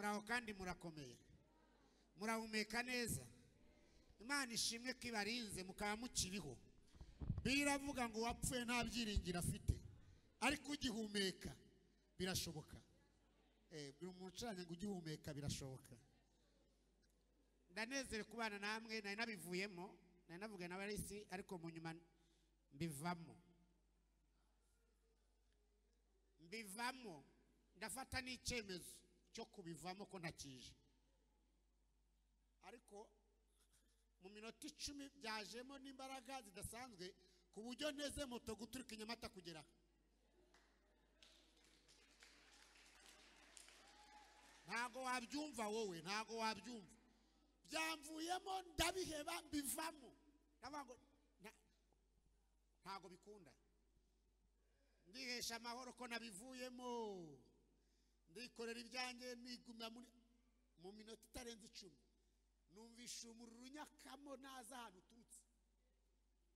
Muraho kandi murakomeye, murahumeka neza. Imana ishimwe ko ibarinze mukaba mukiriho. Biravuga ngo wapfuye nta byiringiro afite, ariko ugihumeka birashoboka. Buri mucanye ngo ugihumeka birashoboka. Ndanezere kubana namwe, nari nabivuyemo, nari navuga na barisi, ariko mu nyuma mbivamo. Mbivamo ndafata n'icyemezo cyo kubivamo ko ntakije. Ariko mu minota 10 byajemo n'imbaraga zidasanzwe ku buryo neze moto guturika Nyamata kugera. Ntago wabyumva wowe, ntago wabyumva. Byamvuyemo ndabiheba mbivamo. Ndavuga ntago bikunda. Ndihesha amahoro ko nabivuyemo. Ndikorera ibyanjye nigumya muri mu minota itarenze 10. Numvisha umuriro unyakamo naza ahantu uturutse,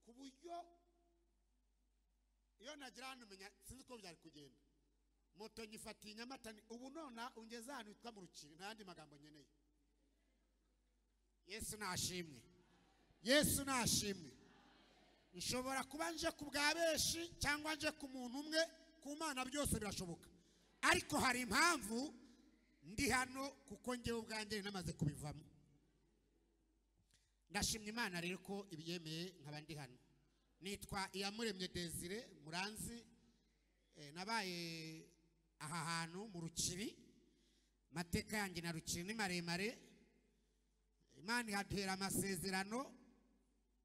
ku buryo iyo nagira hano menya sinzi ko byari kugenda. Moto nyifatiye Nyamata, ubu nona ungeze ahantu hitwa mu Rukiri, nta yandi magambo nkeneye. Yesu nashimwe, Yesu nashimwe. Nshobora kuba nje ku bwa benshi cyangwa nje ku muntu umwe, ku Mana byose birashoboka. Ariko hari impamvu ndi hano, kuko njyewe ubwanjye namaze kubivamo. Ndashimye Imana rero ko ibiyemeye nkaba ndi hano. Nitwa Iyamuremye Desire Muranzi, nabaye aha hantu mu Rukiri. Mateka yanjye na Rukiri ni maremare. Imana ihaduhera amasezerano,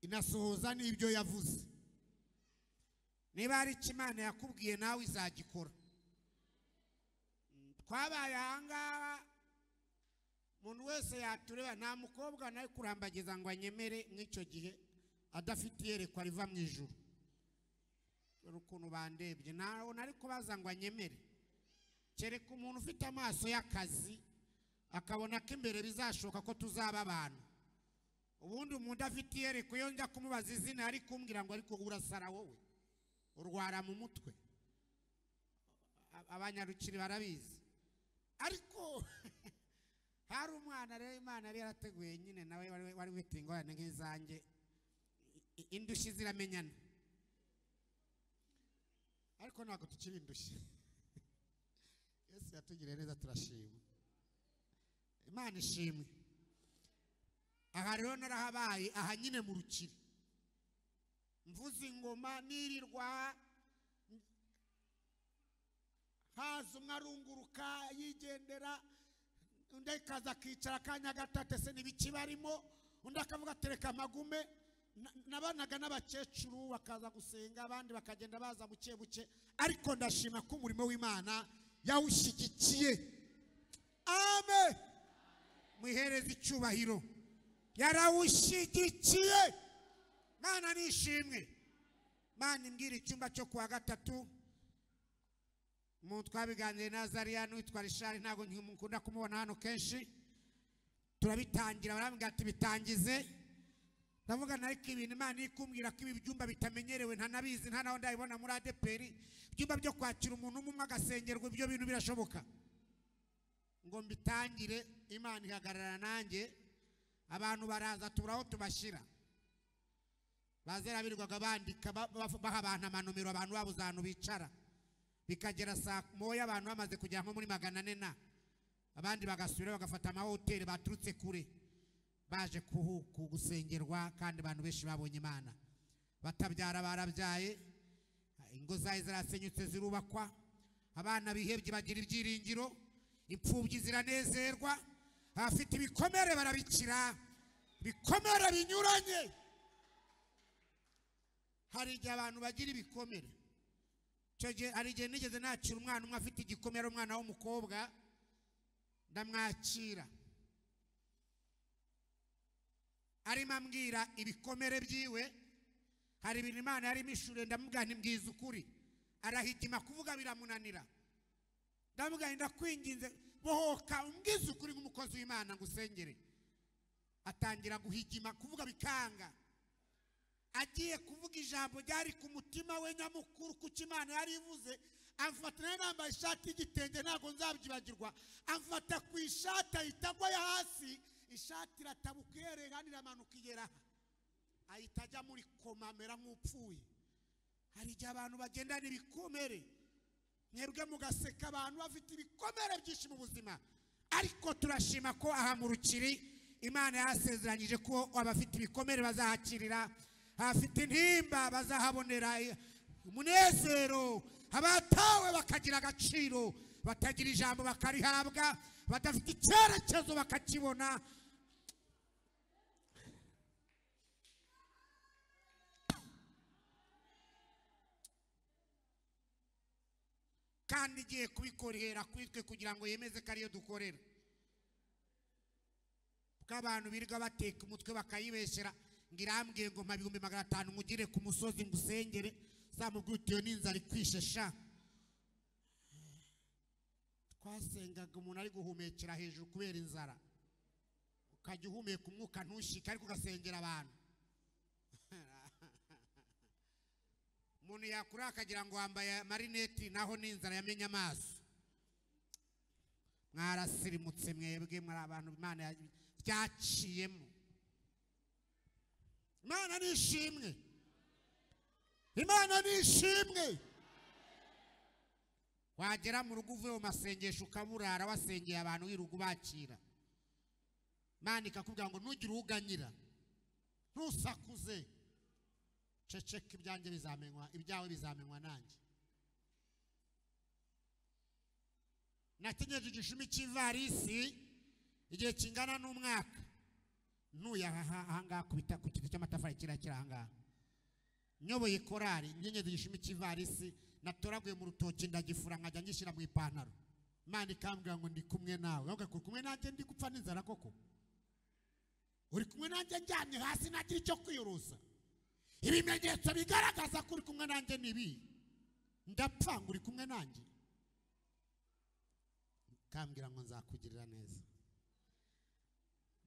inasohoza n'ibyo yavuze. Niba hari icyo Imana yakubwiye nawe izagikora. Twabaye aha ngaha, umuntu wese yatureba, nta mukobwa nawe kurambagiza ngo anyemere mw'icyo gihe adafite iyerekwa riva mu ijuru. Dore ukuntu bandebye, ntawe nari kubaza ngo anyemere. Kereka umuntu ufite amaso y'akazi akabona ko imbere bizashoka ko tuzaba abantu. Ubundi umuntu afite iyerekwa iyo njya kumubaza izina ari kumbwira ngo ariko urasara wowe, urwara mu mutwe. Abanyarukiri barabizi. Ariko hari umwana rero Imana yari yarateguye nyine, nawe wari wita ingorane nk'izanjye, indushyi ziramenyana. Ariko ntabwo tukiri indushyi. Yesu yatugiriye neza, turashima. Imana ishimwe. Aha rero narahabaye, aha nyine mu Rukiri. Mvuze ingoma nirirwa, haza umwe arunguruka yigendera, undi akaza akicara akanya gato atese n'ibiki barimo, undi akavuga atereka amagume. Nabanaga n'abakecuru bakaza gusenga, abandi bakagenda baza buke buke. Ariko ndashima ko umurimo w'Imana yawushyigikiye. Amen. Muhereze icyubahiro. Yarawushyigikiye. Mana nishimwe. Mana imbwira icyumba cyo kuwa gatatu. Mu twabiganiriye na Azariya n'uwitwa Richard, ntabwo nkunda kumubona hano kenshi. Turabitangira, barambwira ati bitangize. Ndavuga ariko ibintu Imana iri kumbwira ko ibi byumba bitamenyerewe, nta nabizi, nta naho ndabibona muri ADPR. Ibyumba byo kwakira umuntu umwe agasengerwa, ibyo bintu birashoboka. Ngo mbitangire, Imana ihagarara nanjye. Abantu baraza tubura aho tubashyira. Bazera birirwaga bandika baha abantu amanomero, abantu babuze ahantu bicara. Bikagera saa moya abantu bamaze kugera nko muri 400 na abandi bagasubira bagafata amahoteli baturutse kure baje gusengerwa. Kandi abantu benshi babonye Imana. Batabyara barabyaye, ingo zayo zirasenyutse zirubakwa, abana bihebye bagira ibyiringiro, imfubyi ziranezerwa, abafite ibikomere barabikira, ibikomere binyuranye. Hari igihe abantu bagira ibikomere. Hari igihe nigeze nakira umwana umwe afite igikomere, umwana w'umukobwa, ndamwakira. Arimo ambwira ibikomere byiwe, hari ibintu Imana yarimo ishure, ndamubwira nti mbwiza ukuri. Arahigima kuvuga biramunanira. Ndamubwira nti ndakwinginze bohoka umbwize ukuri nk'umukozi w'Imana ngusengere. Atangira guhigima kuvuga bikanga. Agiye kuvuga ijambo ryari ku mutima we nyamukuru, kuko Imana yari ivuze, Amfata nayo nambaye ishati y'igitenge, ntabwo nzabyibagirwa. Amfata ku ishati ahita agwa hasi, ishati iratabuka iherera iramanuka igera, ahita ajya muri koma amera nk'upfuye. Hari igihe abantu bagendana ibikomere, mwebwe mugaseka abantu bafite ibikomere byinshi mu buzima, ariko turashima ko aha mu Rukiri Imana yasezeranyije ko abafite ibikomere bazahakirira, abafite intimba bazahabonera umunezero, abatawe bakagira agaciro, batagira ijambo bakarihabwa, badafite icyerekezo bakakibona. Kandi igiye kubikorera kuri twe kugira ngo yemeze ko ariyo dukorera. Kuko abantu birirwa bateka umutwe bakayibeshyera ngo irambwiye ngo mpa 500,000 ngugire ku musozi ngusengere, zamubwira uti iyo ni inzara ikwishesha. Twasengaga umuntu ari guhumekera hejuru kubera inzara, ukajya uhumeka umwuka ntushike ariko ugasengera abantu. Umuntu yakura akagira ngo wambaye marineti, naho n'inzara yamenye amaso. Mwarasirimutse mwebwe, muri abantu Imana byaciyemo. Imana nishimwe, Imana nishimwe. Wagera mu rugo uvuye mu masengesho ukaburara wasengeye abantu wiruga ubakira, Imana ikakubwira ngo ntugire uganyira, ntusakuze, ceceka, ibyanjye bizamenywa, ibyawe bizamenywa nanjye. Nakenyeje igishumi cy'ivarisi igihe kingana n'umwaka, ntuye ahangaha kubita ku kintu cy'amatafari kiriya kiri ahangaha, nyoboye korari, nkenyeze igishumi cy'ivarisi natoraguye mu rutoki ndagifura nkajya ngishyira mu ipantaro. Imana ikambwira ngo ndi kumwe nawe. Uri kumwe nanjye ndi gupfa n'inzara koko? Uri kumwe nanjye njyamye hasi nagira icyo kwiyorosa? Ibimenyetso bigaragaza ko uri kumwe nanjye ni ibi, ndapfa ngo uri kumwe nanjye. Ikambwira ngo nzakugirira neza.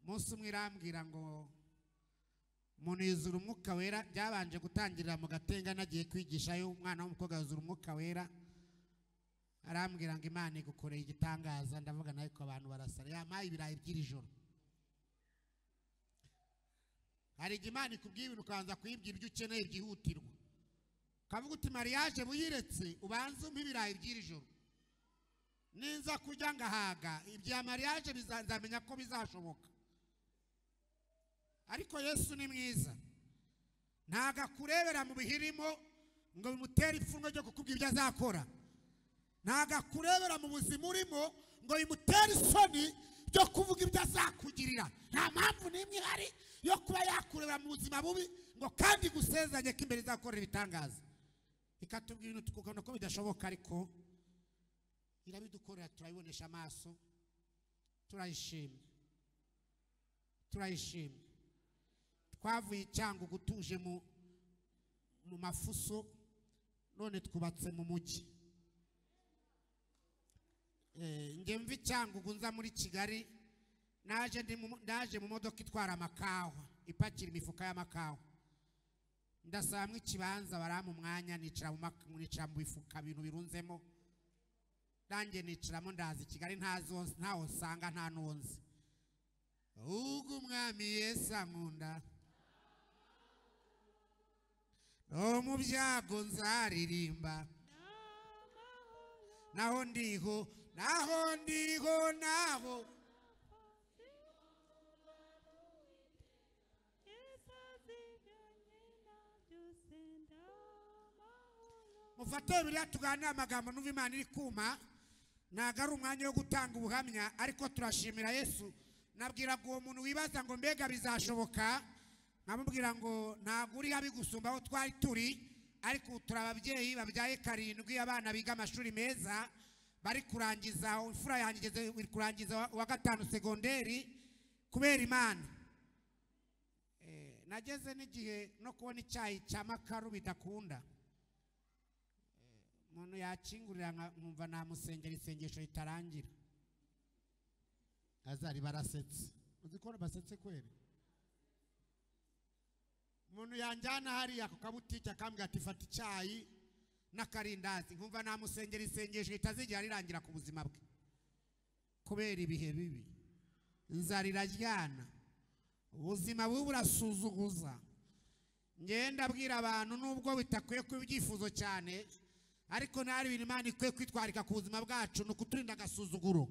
Umunsi umwe irambwira ngo umuntu yuzura umwuka wera. Byabanje gutangirira mu Gatenga, nagiye kwigishayo umwana w'umukobwa yuzura umwuka wera, arambwira ngo Imana igukoreye igitangaza. Ndavuga nawe ko abantu barasara, yampaye ibirayi by'iri joro. Hari igihe Imana ikubwiye ibintu ukabanza kuyibwira ibyo ukeneye byihutirwa, ukavuga uti mariage buyiretse ubanze umpe ibirayi by'iri joro, ninza kurya ngahaga ibya mariage nzamenya ko bizashoboka. Ariko Yesu ni mwiza, ntago akurebera mu bihirimo ngo bimutere ipfunwe ryo kukubwira ibyo azakora, ntago akurebera mu buzima urimo ngo bimutere isoni byo kuvuga ibyo azakugirira. Nta mpamvu n'imwe ihari yo kuba yakurebera mu buzima bubi ngo kandi gusezanye ko imbere izakorera ibitangaza. Ikatubwira ibintu tukabona ko bidashoboka, ariko irabidukorera, turabibonesha amaso, turayishimye, turayishimye. Twavuye Cyangugu tuje mu mafuso, none twubatse mu mujyi. Njye mva Cyangugu nza muri Kigali, naje mu modoka itwara amakawa, ipakira imifuka y'amakawa. Ndasaba ikibanza barampa umwanya, nicara mu bifuka ibintu birunzemo, nanjye nicaramo ndaza i Kigali ntaho nsanga nta n'uwo nzi. Ubwo umwami Yesu ankunda, no mu byago nzaririmba, naho ndiho, naho ndiho, naho mufate biriya tuganira amagambo n'uva Imana iri kuma. Ntago ari umwanya wo gutanga ubuhamya, ariko turashimira Yesu. Nabwiraga uwo muntu wibaza ngo mbega bizashoboka, nkamubwira ngo ntabwo uri habi gusumba aho twari turi, ariko turi ababyeyi babyaye 7, abana biga amashuri meza, bari kurangiza, imfura yanjye igeze kurangiza wa 5 segonderi kubera Imana. Nageze n'igihe no kubona icyayi cya makaru bidakunda, umuntu yakingurira nkumva namusengera isengesho ritarangira. Azari barasetse, uzi ko basetse kweri. Umuntu yanjyana hariya ku kabutike akambwira ati fata icyayi, n'akarindazi, nkumva namusengera isengesho ritazigera rirangira ku buzima bwe kubera ibihe bibi. Inzara iraryana, ubuzima bubi burasuzuguza. Ngenda abwira abantu nubwo bitakwiye kuba ibyifuzo cyane, ariko ntari ibintu Imana ikwiye kwitwarika ku buzima bwacu, ni ukuturinda agasuzuguro.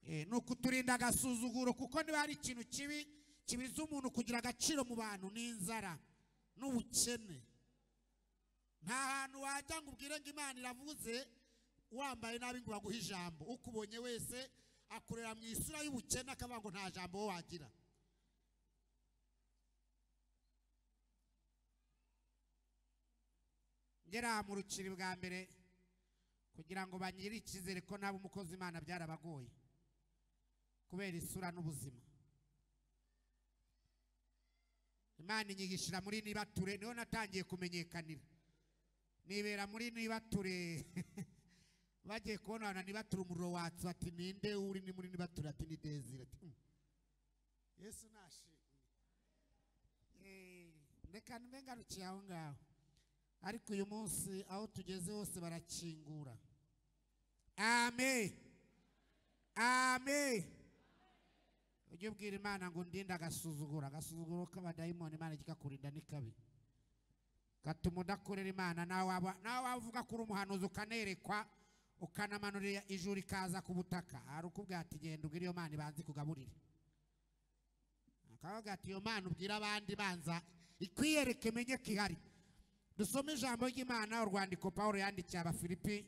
Ni ukuturinda agasuzuguro, kuko niba hari ikintu kibi kibiza umuntu kugira agaciro mu bantu ni inzara n'ubukene. Nta hantu wajya ngo ubwire ngo Imana iravuze wambaye nabi ngo baguhe ijambo. Ukubonye wese akorera mu isura y'ubukene akavuga ngo nta jambo wowe wagira. Ngera mu rukiri bwa mbere kugira ngo banyire icyizere ko nabo umukozi Imana byarabagoye kubera isura n'ubuzima. Imana inyigishira muri nibature, niho natangiye kumenyekanira. Nibera muri nibature bagiye kubona nibature umuriro watsi bati ninde uri ni muri nibature, ati ni Desire, ati Yesu nashimwe. Reka mbe ngarukiye aho ngaho, ariko uyu munsi aho tugeze hose barakingura. Amen, amen. Ujye ubwira Imana ngo ndinde agasuzuguro. Agasuzuguro k'abadayimoni Imana ikakurinda ni kabi, gatuma udakorera Imana. Nawe wavuga ko uri umuhanuzi ukanerekwa ukanamanurira ijuru rikaza ku butaka, hari ukubwira ati genda ubwire iyo Mana ibanze ikugaburire. Akavuga ati iyo Mana ubwira abandi banza ikwiyereke menye ko ihari. Dusome ijambo ry'Imana, urwandiko Pawulo yandikiye Abafilipi,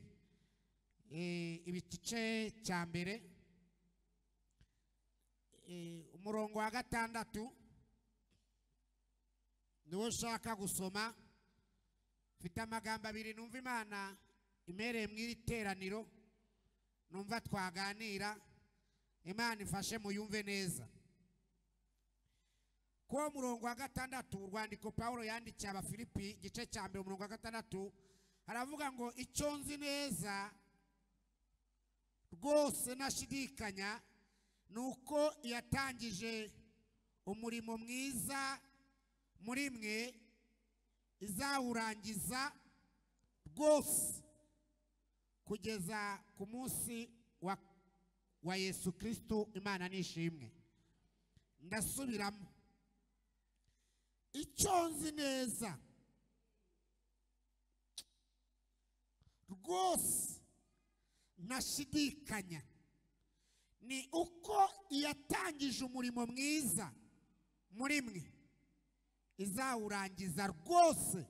ibice cya mbere, umurongo wa 6 niwo nshaka gusoma. Mfite amagambo abiri numva Imana imereye mu iri teraniro, numva twaganira. Imana ifashe muyumve neza. Kuwo murongo wa 6, urwandiko Pawulo yandikiye Abafilipi igice cya mbere umurongo wa 6, haravuga ngo icyo nzi neza rwose nashidikanya nuko yatangije umurimo mwiza muri mwe izawurangiza rwose kugeza ku munsi wa Yesu Kristo. Imana nishimwe. Ndasubiramo, icyo nzi neza rwose nashidikanya ni uko yatangije umurimo mwiza muri mwe izawurangiza rwose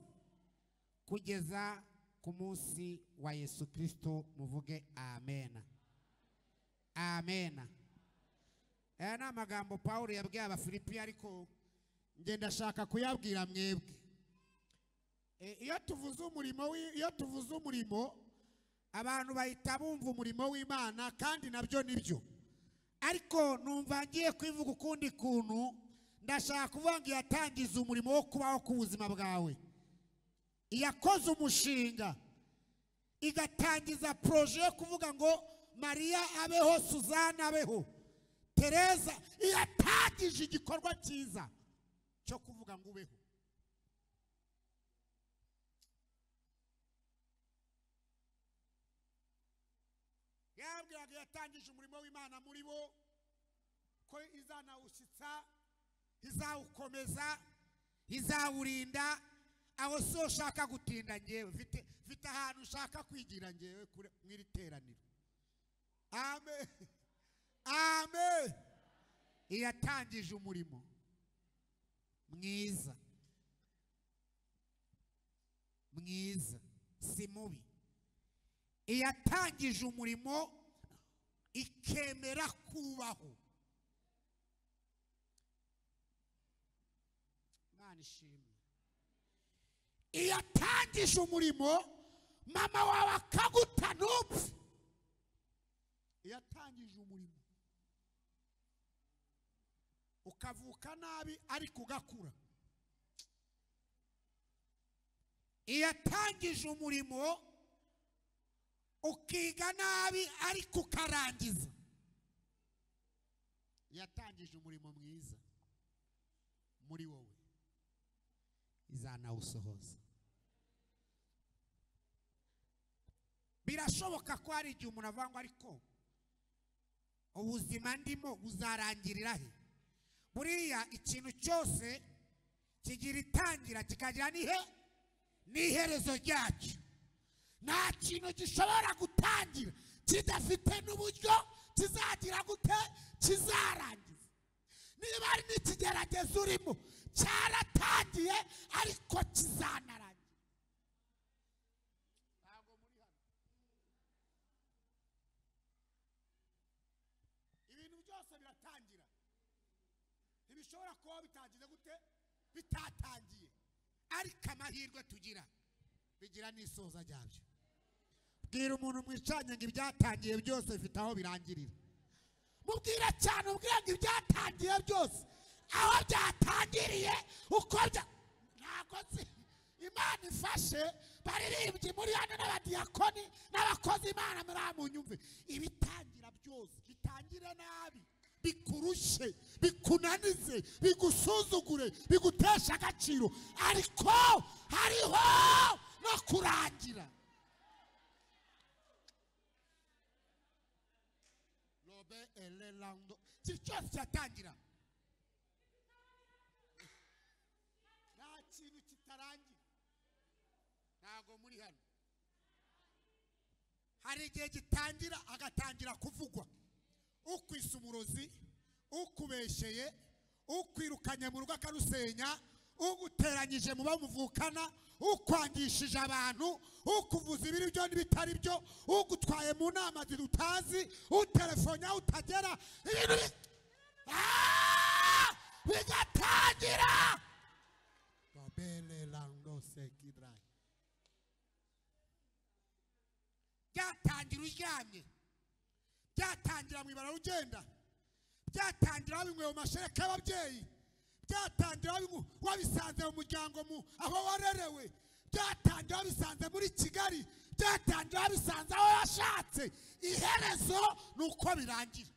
kugeza ku munsi wa Yesu Kristo. Muvuge amen, amen. Aya ni amagambo Pawulo yabwiye Abafilipi, ariko nge ndashaka kuyabwira mwebwe. Iyo tuvuze umurimo, iyo tuvuze umurimo abantu bahita bumva umurimo w'Imana, kandi nabyo nibyo. Ariko numva ngiye kwivuga ukundi kuntu. Ndashaka kuvuga ngo yatangiza umurimo wo kubaho ku buzima bwawe, yakoze umushinga igatangiza proje yo kuvuga ngo Mariya abeho, Suzana abeho, Tereza. Yatangije igikorwa cyiza cyo kuvuga ngo ubeho. Yabwiraga yatangije umurimo w'Imana muri bo ko izanawushyitsa, izawukomeza, izawurinda. Aho si ushaka gutinda, ngewe mfite ahantu ushaka kwigira ngewe mu iri teraniro. Amen, amen. Yatangije umurimo mwiza, mwiza si mubi. Yatangije umurimo ikemera kubaho. Imana ishimwe. Yatangije umurimo mama wawe akaguta ntupfe. Yatangije umurimo ukavuka nabi ariko ugakura. Yatangije umurimo ukiga nabi ariko ukarangiza. Yatangije umurimo mwiza muri wowe, izanawusohoza. Birashoboka ko hari igihe umuntu avuga ngo ariko ubuzima ndimo buzarangirira he? Buriya ikintu cyose kigira itangira kikagira nihe n'iherezo ryacyo. Nta kintu gishobora gutangira kidafite n'uburyo kizagira gute kizarangiza. Niba ari n'ikigeragezo urimo cyaratangiye ariko kizanarangira. Ntabwo muri hano ibintu byose biratangira, ntibishobora kuba bitangiye gute bitatangiye, ariko amahirwe tugira bigira n'isoza ryabyo. Bwira umuntu mwicanye ngo ibyatangiye byose bifite aho birangirira. Mubwira cyane, ubwira ngo ibyatangiye byose aho byatangiriye uko bya ntabwo nzi. Imana ifashe baririmbyi muri hano n'abadiyakoni n'abakozi Imana muri munyumve, ibitangira byose bitangire nabi, bikurushe, bikunanize, bigusuzugure, bigutesha agaciro, ariko hariho no kurangira. Lobe elelando cyose cyatangira, nta kintu kitarangira. Ntabwo muri hano hari igihe gitangira agatangira kuvugwa, ukwisa umurozi, ukubesheye, ukwirukanye mu rugo akarusenya, uguteranyije mu bamuvukana, ukwangishije abantu, ukuvuza ibiri byo n'ibitari byo, ugutwaye mu nama zirutazi, utelefonya utagera, ibintu bigatangira. Byatangira uryamye, byatangira mu ibara ugenda, byatangira wabinyweye mu mashereka y'ababyeyi, byatangira wabisanze mu muryango aho warerewe, byatangira wabisanze muri Kigali, byatangira wabisanze aho washatse. Iherezo ni uko birangira.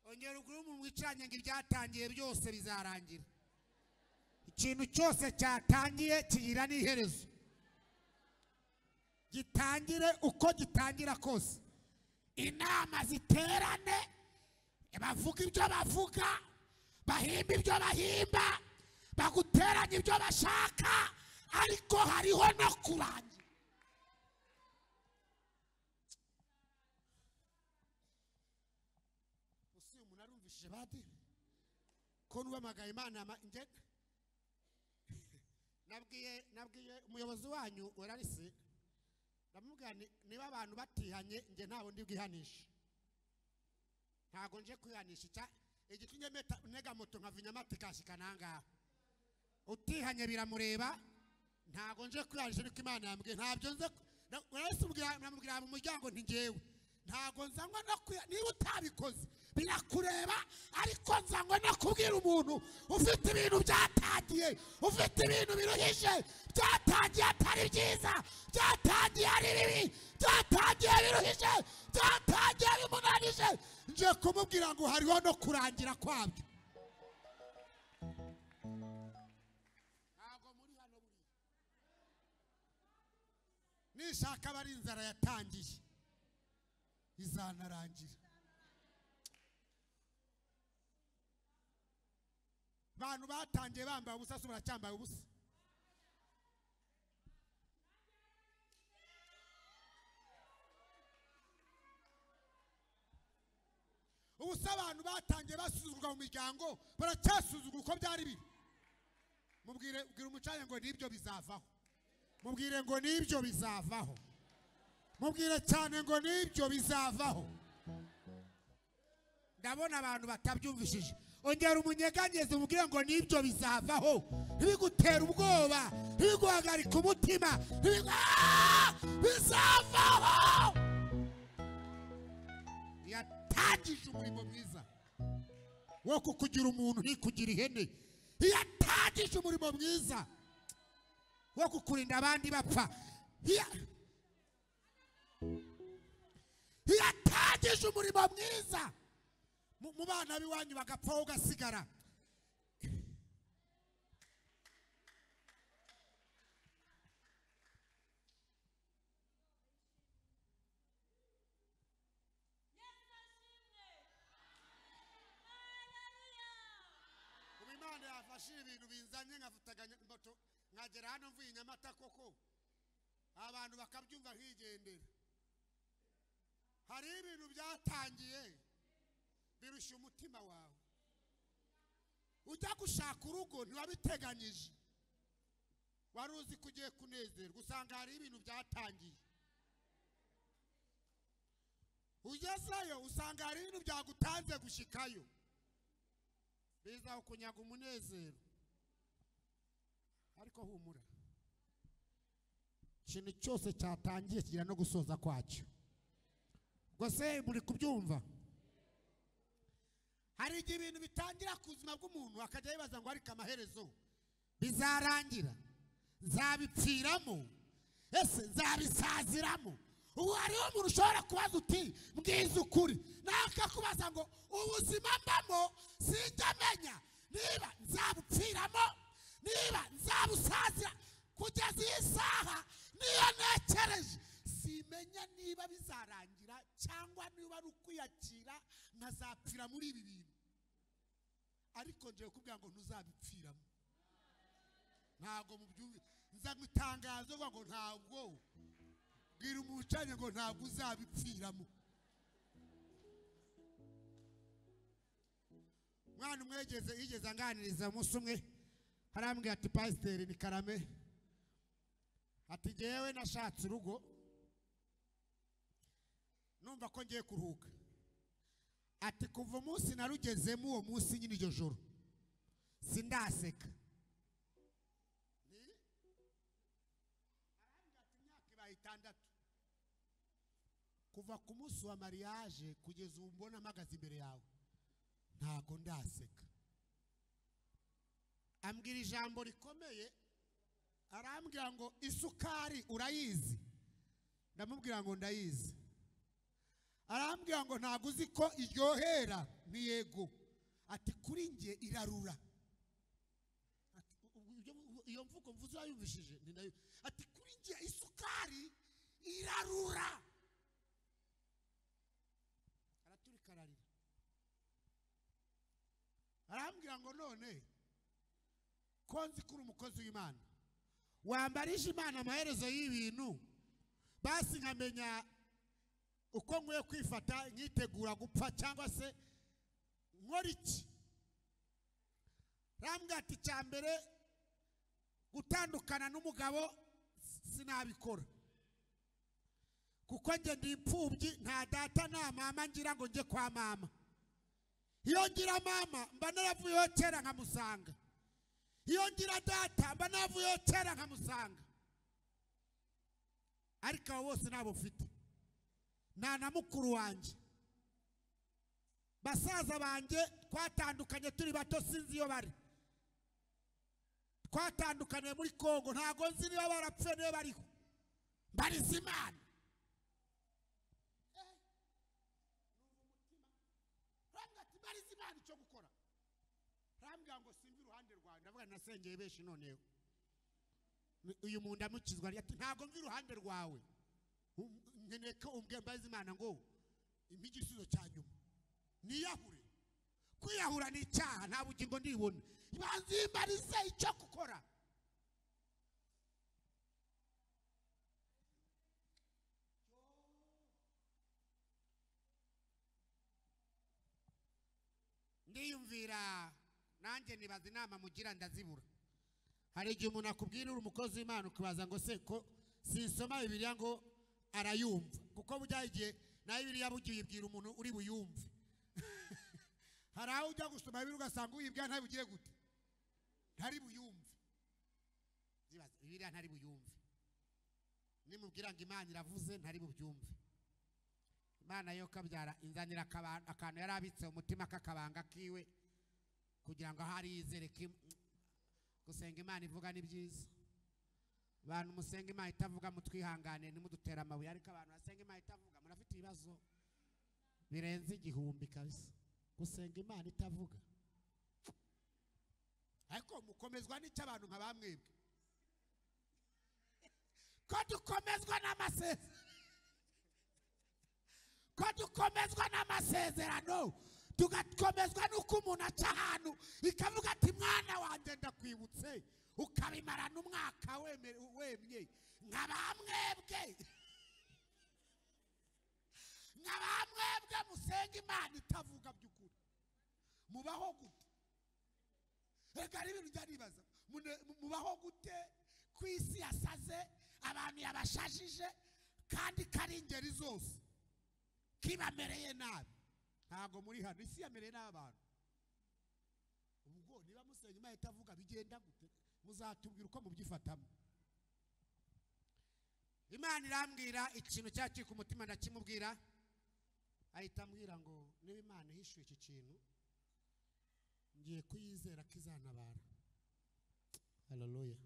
Ongera ugure umuntu wicaranye ngo ibyatangiye byose bizarangira. Ikintu cyose cyatangiye kigira n'iherezo. Gitangire uko gitangira kose, inama ziterane, bavuga ibyo bavuga, bahimba ibyo bahimba, baguteranye ibyo bashaka, ariko hariho no kurangira. Usi umuntu arumvishije badi ko nubamagaye Imana nge nabwiye umuyobozi wanyu Werarisi, ndamubwira niba abantu batihanye nge ntabwo ndi bwihanishe, ntabwo nje kwihanisha. Igitumye ntega moto nkava Nyamata ikashika nangaha, utihanye biramureba, ntabwo nje kwihanisha niko Imana yambwiye, ntabyo nze. Werarisi namubwira mu muryango nti ngewe ntabwo nzanywa no niba utabikoze birakureba, ariko nzanywa no kubwira umuntu ufite ibintu byatangiye, ufite ibintu biruhije, byatangiye atari byiza, byatangiye ari bibi, byatangiye biruhije, byatangiye bimunanije, nje kumubwira ngo hariho no kurangira kwabyo. Ntabwo muri hano buriya nishaka bari inzara yatangiye izanarangira. Abantu batangiye bambaye ubusa se baracyambaye ubusa. Ubusa abantu batangiye basuzugurwa mu miryango baracyasuzugurwa uko byari biri. Mubwire, ubwire umucanye ngo nibyo bizavaho. Mubwire ngo nibyo bizavaho. Mubwire cyane ngo nibyo bizavaho. Ndabona abantu batabyumvishije. Ongera umunyeganyeze umubwire ngo nibyo bizavaho. Ntibigutera ubwoba, ntibiguhagarika umutima, bizavaho. Yatangije umurimo mwiza wo kukugira umuntu ntikugira ihene. Yatangije umurimo mwiza wo kukurinda abandi bapfa. Yatangije umurimo mwiza mu bana b'iwanyu bagapfa ugasigara. Bashira ibintu binzanye nkafutaganya moto nkagera hano mvuye Nyamata koko abantu bakabyumva nkigendera. Hari ibintu byatangiye birusha umutima wawe. Ujya gushaka urugo ntiwabiteganyije, wari uzi ko ugiye kunezerwa, usanga hari ibintu byatangiye. Ugezeyo usanga hari ibintu byagutanze gushikayo, biza kunyaga umunezero. Ariko humura, ikintu cyose cyatangiye kigira no gusoza kwacyo. Ubwo se muri kubyumva? Hari igihe ibintu bitangira ku buzima bw'umuntu akajya yibaza ngo ariko amaherezo bizarangira, nzabipfiramo, ese nzabisaziramo? Ubu hariho umuntu ushobora kubaza uti mbwiza ukuri, nawe akakubaza ngo ubuzima mbamo sinjya menya niba nzabupfiramo, niba nzabusazira. Kugeza iyi saha niyo ntekereje, simenya niba bizarangira cyangwa niba ari ukwiyakira nkazapfira muri ibi bintu. Ariko ngiye kukubwira ngo ntuzabipfiramo. Ntabwo mubyumve, nza gutangaza ngo ntabwo. Bwira umucanye ngo ntabwo uzabipfiramo. Mwana umwegeze yigeze anganiriza umunsi umwe, arambwira ati pasiteri ni Karame, ati jyewe nashatse urugo numva ko ngiye kuruhuka, ati kuva umunsi narugezemo uwo munsi nyine iryo joro sindaseka. Arambwira ati imyaka ibaye 6 kuva ku munsi wa mariage kugeza ubu mbona mpagaze imbere yawe ntago ndaseka. Ambwira ijambo rikomeye, arambwira ngo isukari urayizi? Ndamubwira ngo ndayizi. Arambwira ngo ntago uzi ko iryohera? Ni yego. Ati kuri nge irarura. Ati iyo mvugo mvuze wayumvishije? Ni nayo. Ati kuri nge isukari irarura. Araturika ararira. Arambwira ngo none ko nzi kuri umukozi w'Imana wambarije Imana amaherezo y'ibintu, basi nkamenya uko nkwiye kwifata nkitegura gupfa cyangwa se nkora iki. Arambwira ati icya mbere gutandukana n'umugabo sinabikora, kuko njye ndi imfubyi, nta data nta mama ngira ngo njye kwa mama. Iyo ngira mama mba naravuyeho kera nkamusanga, iyo ngira data mba naravuyeho kera nkamusanga. Ariko abo bose nabo mfite, nta na mukuru wanjye. Basaza banjye twatandukanye turi bato, sinzi iyo bari. Twatandukaniye muri Kongo, ntago nzi niba barapfuye niba bariho. Mbariza Imana. Mbariza Imana icyo gukora. Arambwira ngo simva iruhande rwawe. Ndavuga nasengeye benshi noneho uyu muntu ndamukizwa, ati ntago mva iruhande rwawe, nkeneye ko umbwira mbariza Imana ngo impe igisubizo cya nyuma. Niyahure. Kwiyahura ni icyaha, nta bugingo ndibona. Banzimbarize icyo gukora. Ndiyumvira nanjye nibaza inama mugira ndazibura. Hari igihe umuntu akubwira uri umukozi w'Imana ukibaza ngo se ko sinsoma Bibiliya ngo arayumva, kuko bujya igihe nayo Bibiliya bugiye ibwira umuntu uri buyumve. Hari aho ujya gusoma Bibiliya ugasanga uyibwira ntabugire gute, ntari buyumve. Ndibaza Bibiliya ntari buyumve, nimubwira ngo Imana iravuze ntari bubyumve. Imana yo kabyara inzanira akantu yari abitse umutima k'akabanga kiwe kugira ngo ahari yizere gusenga Imana ivuga ni byiza. Abantu musenga Imana itavuga mutwihangane ntimudutera amabuye, ariko abantu basenga Imana itavuga murafite ibibazo birenze 1000 kabisa. Gusenga Imana itavuga, ariko mukomezwa n'icyo abantu nka bamwebwe ko dukomezwa n'amasezerano, ko dukomezwa n'amasezerano Tugakomezwa nuko umuntu aca ahantu ikavuga ati mwana wanjye ndakwibutse, ukabimarana umwaka wemye nka bamwebwe. Nka bamwebwe musenga Imana itavuga by'ukuri. Mubaho gute? Reka ari ibintu njya nibaza. Mubaho gute ku isi yasaze, abantu yabashajije kandi kari ingeri zose kibamereye nabi? Ntabwo muri hano isi yamereye n'abantu. Ubwo niba musenga Imana itavuga bigenda gute? Muzatubwira uko mubyifatamo. Imana irambwira ikintu cyakiri ku mutima ndakimubwira, ahita ambwira ngo niba Imana ihishuye iki kintu ngiye kuyizera ko izantabara. Haleluya,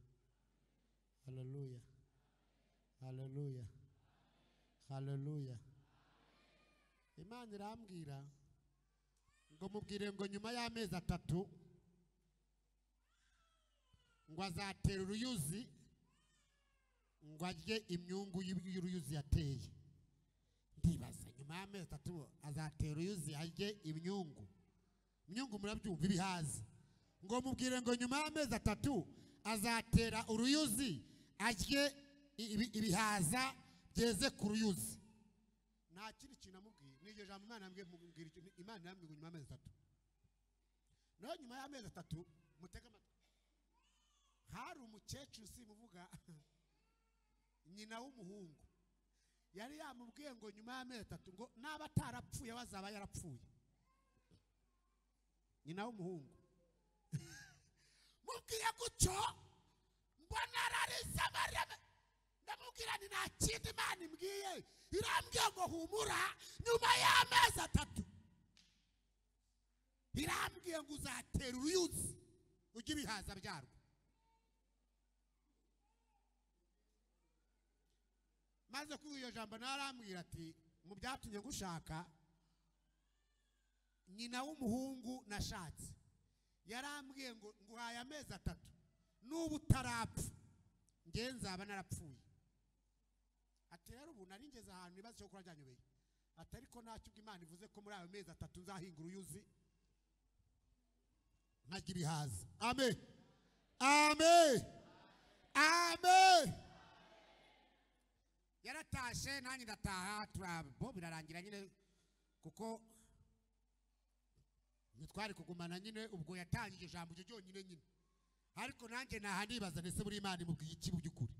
haleluya, haleluya, haleluya. Imana irambwira ngo mubwire ngo nyuma y'amezi 3 ngo azatera uruyuzi, ngo arye imyungu y'uruyuzi yateye. Ndibaza nyuma y'amezi 3 azatera uruyuzi arye imyungu. Imyungu murabyumva, ibihaza. Ngo mubwire ngo nyuma y'amezi 3 azatera uruyuzi arye ibihaza byeze ku ruyuzi. Nta kindi kintu namubwiye, n'iryo jambo Imana yambwiye, mubwira icyo Imana yambwiye ngo nyuma y'amezi 3. Naho nyuma y'amezi 3 mutega amatwi, hari umukecuru simuvuga, nyina w'umuhungu, yari yamubwiye ngo nyuma y'amezi 3 ngo naba atarapfuye bazaba yarapfuye. Nyina w'umuhungu mubwiye gutyo mbona ararize amarira, ndamubwira nti nta kindi Imana imbwiye, irambwiye ngo humura nyuma y'amezi 3 irambwiye ngo uzatera uruyuzi ujye ibihaza byarwo. Maze kuvuga iryo jambo narambwira ati mu byatumye ngushaka, nyina w'umuhungu nashatse yarambwiye ngo nguhaye amezi 3 n'ubu utarapfa nge nzaba narapfuye. Ati rero ubu nari ngeze ahantu nibaza icyo gukora byanyobeye. Ati ariko ntacyo ubwo Imana ivuze ko muri ayo mezi 3 nzahinga uruyuzi nkarya ibihaza. Amen, amen, amen. Yaratashe nanjye ndataha, turabo birarangira nyine kuko ntitwari kugumana nyine. Ubwo yatangije ijambo ryo ryonyine nyine, ariko nanjye naha nibaza ndetse buri Imana imubwiye iki mu by'ukuri.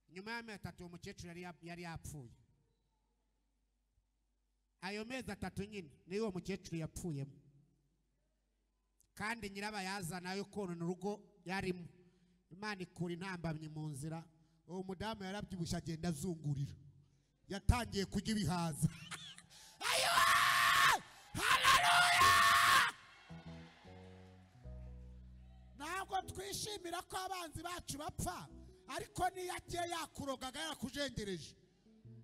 Nyuma y'amezi 3 uwo mukecuru yari yapfuye. Ayo mezi 3 nyine niyo uwo mukecuru yapfuyemo, kandi nyirabayazana yo konona urugo yarimo. Imana ikura intambamyi mu nzira. Uwo mudamu yarabyibushye agenda azungurira, yatangiye kurya ibihaza. Ayiwa, haleluya! Ntabwo twishimira ko abanzi bacu bapfa, ariko niyo agiye yakurogaga yakujengereje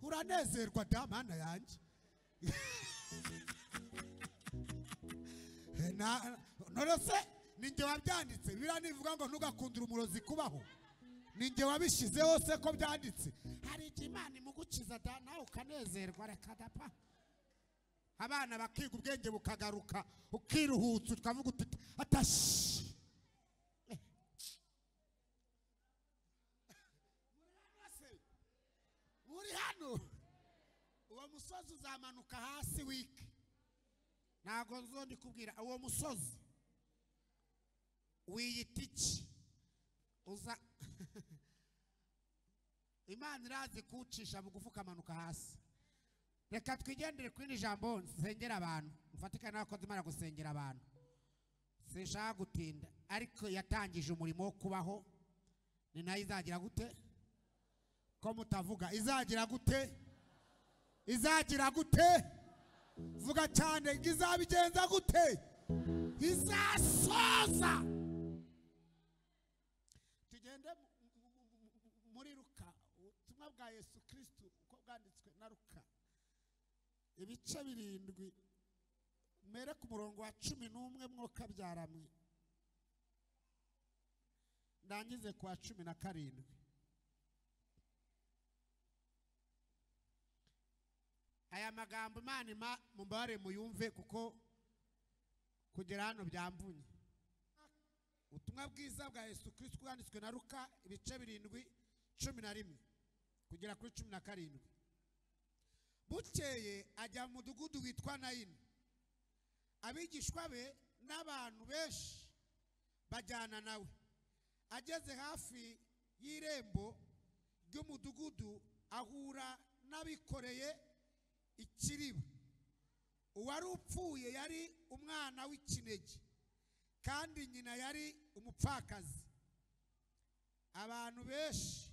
uranezerwa da mana yanjye. None se ninjye wabyanditse? Bibiliya ntivuga ngo ntugakundire umurozi kubaho. Ninjye wabishyizeho se ko byanditse? Hari igihe Imana imugukiza da nawe ukanezerwa, reka dapa. Abana bakiga ubwenge bukagaruka, ukiruhutsa ukavuga uti atashi. Muri hano uwo musozi uzamanuka hasi wike. Ntabwo nzondi kubwira uwo musozi wiyita iki? Uza Imana irazi kuwucisha bugufi ukamanuka hasi. Reka twigendere kuri iri jambo nsengera abantu, mfatikane n'abakozi Imana gusengera abantu. Sinshaka gutinda, ariko yatangije umurimo wo kubaho, ni nayo izagira gute? Ko mutavuga izagira gute? Izagira gute? Vuga cyane, izabigenza gute? Izasoza. Tugende muri Luka, ubutumwa bwa Yesu Kristo uko bwanditswe na Luka, ibice 7, mere ku murongo wa 11 mwoka byaramwe, ndangize ku wa 17. Aya magambo Imana mumbabarire muyumve, kuko Kugera hano byamvunye. Ubutumwa bwiza bwa Yesu Kristo bwanditswe na Luka ibice 7 11 kugera kuri 17. Bukeye ajya mu mudugudu witwa Nayini, abigishwa be n'abantu benshi bajyana nawe. Ageze hafi y'irembo ry'umudugudu ahura n'abikoreye ikiriba. Uwari upfuye yari umwana w'ikinege, kandi nyina yari umupfakazi. Abantu benshi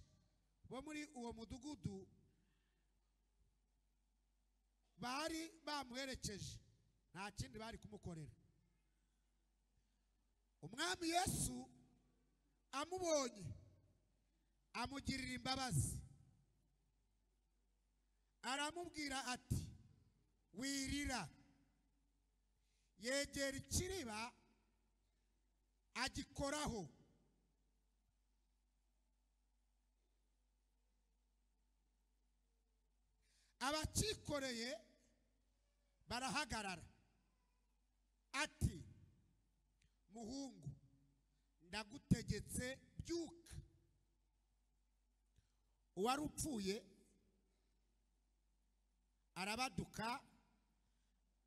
bo muri uwo mudugudu bari bamuherekeje, nta kindi bari kumukorera. Umwami Yesu amubonye amugirira imbabazi, aramubwira ati wirira. Yegera ikiriba agikoraho. Abakikoreye barahagarara. Ati muhungu, ndagutegetse byuka. Uwari upfuye arabaduka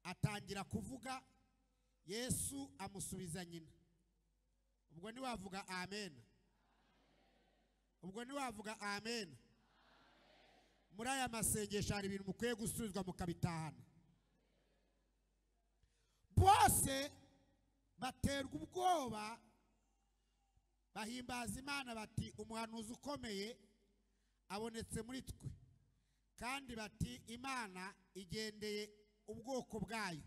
atangira kuvuga. Yesu amusubiza nyina. Ubwo ntiwavuga amen? Ubwo ntiwavuga amen? Muri aya masengesho hari ibintu mukwiye gusubizwa mukabitahana. Bose baterwa ubwoba, bahimbaza Imana bati umuhanuzi ukomeye abonetse muri twe, kandi bati Imana igendeye ubwoko bwayo.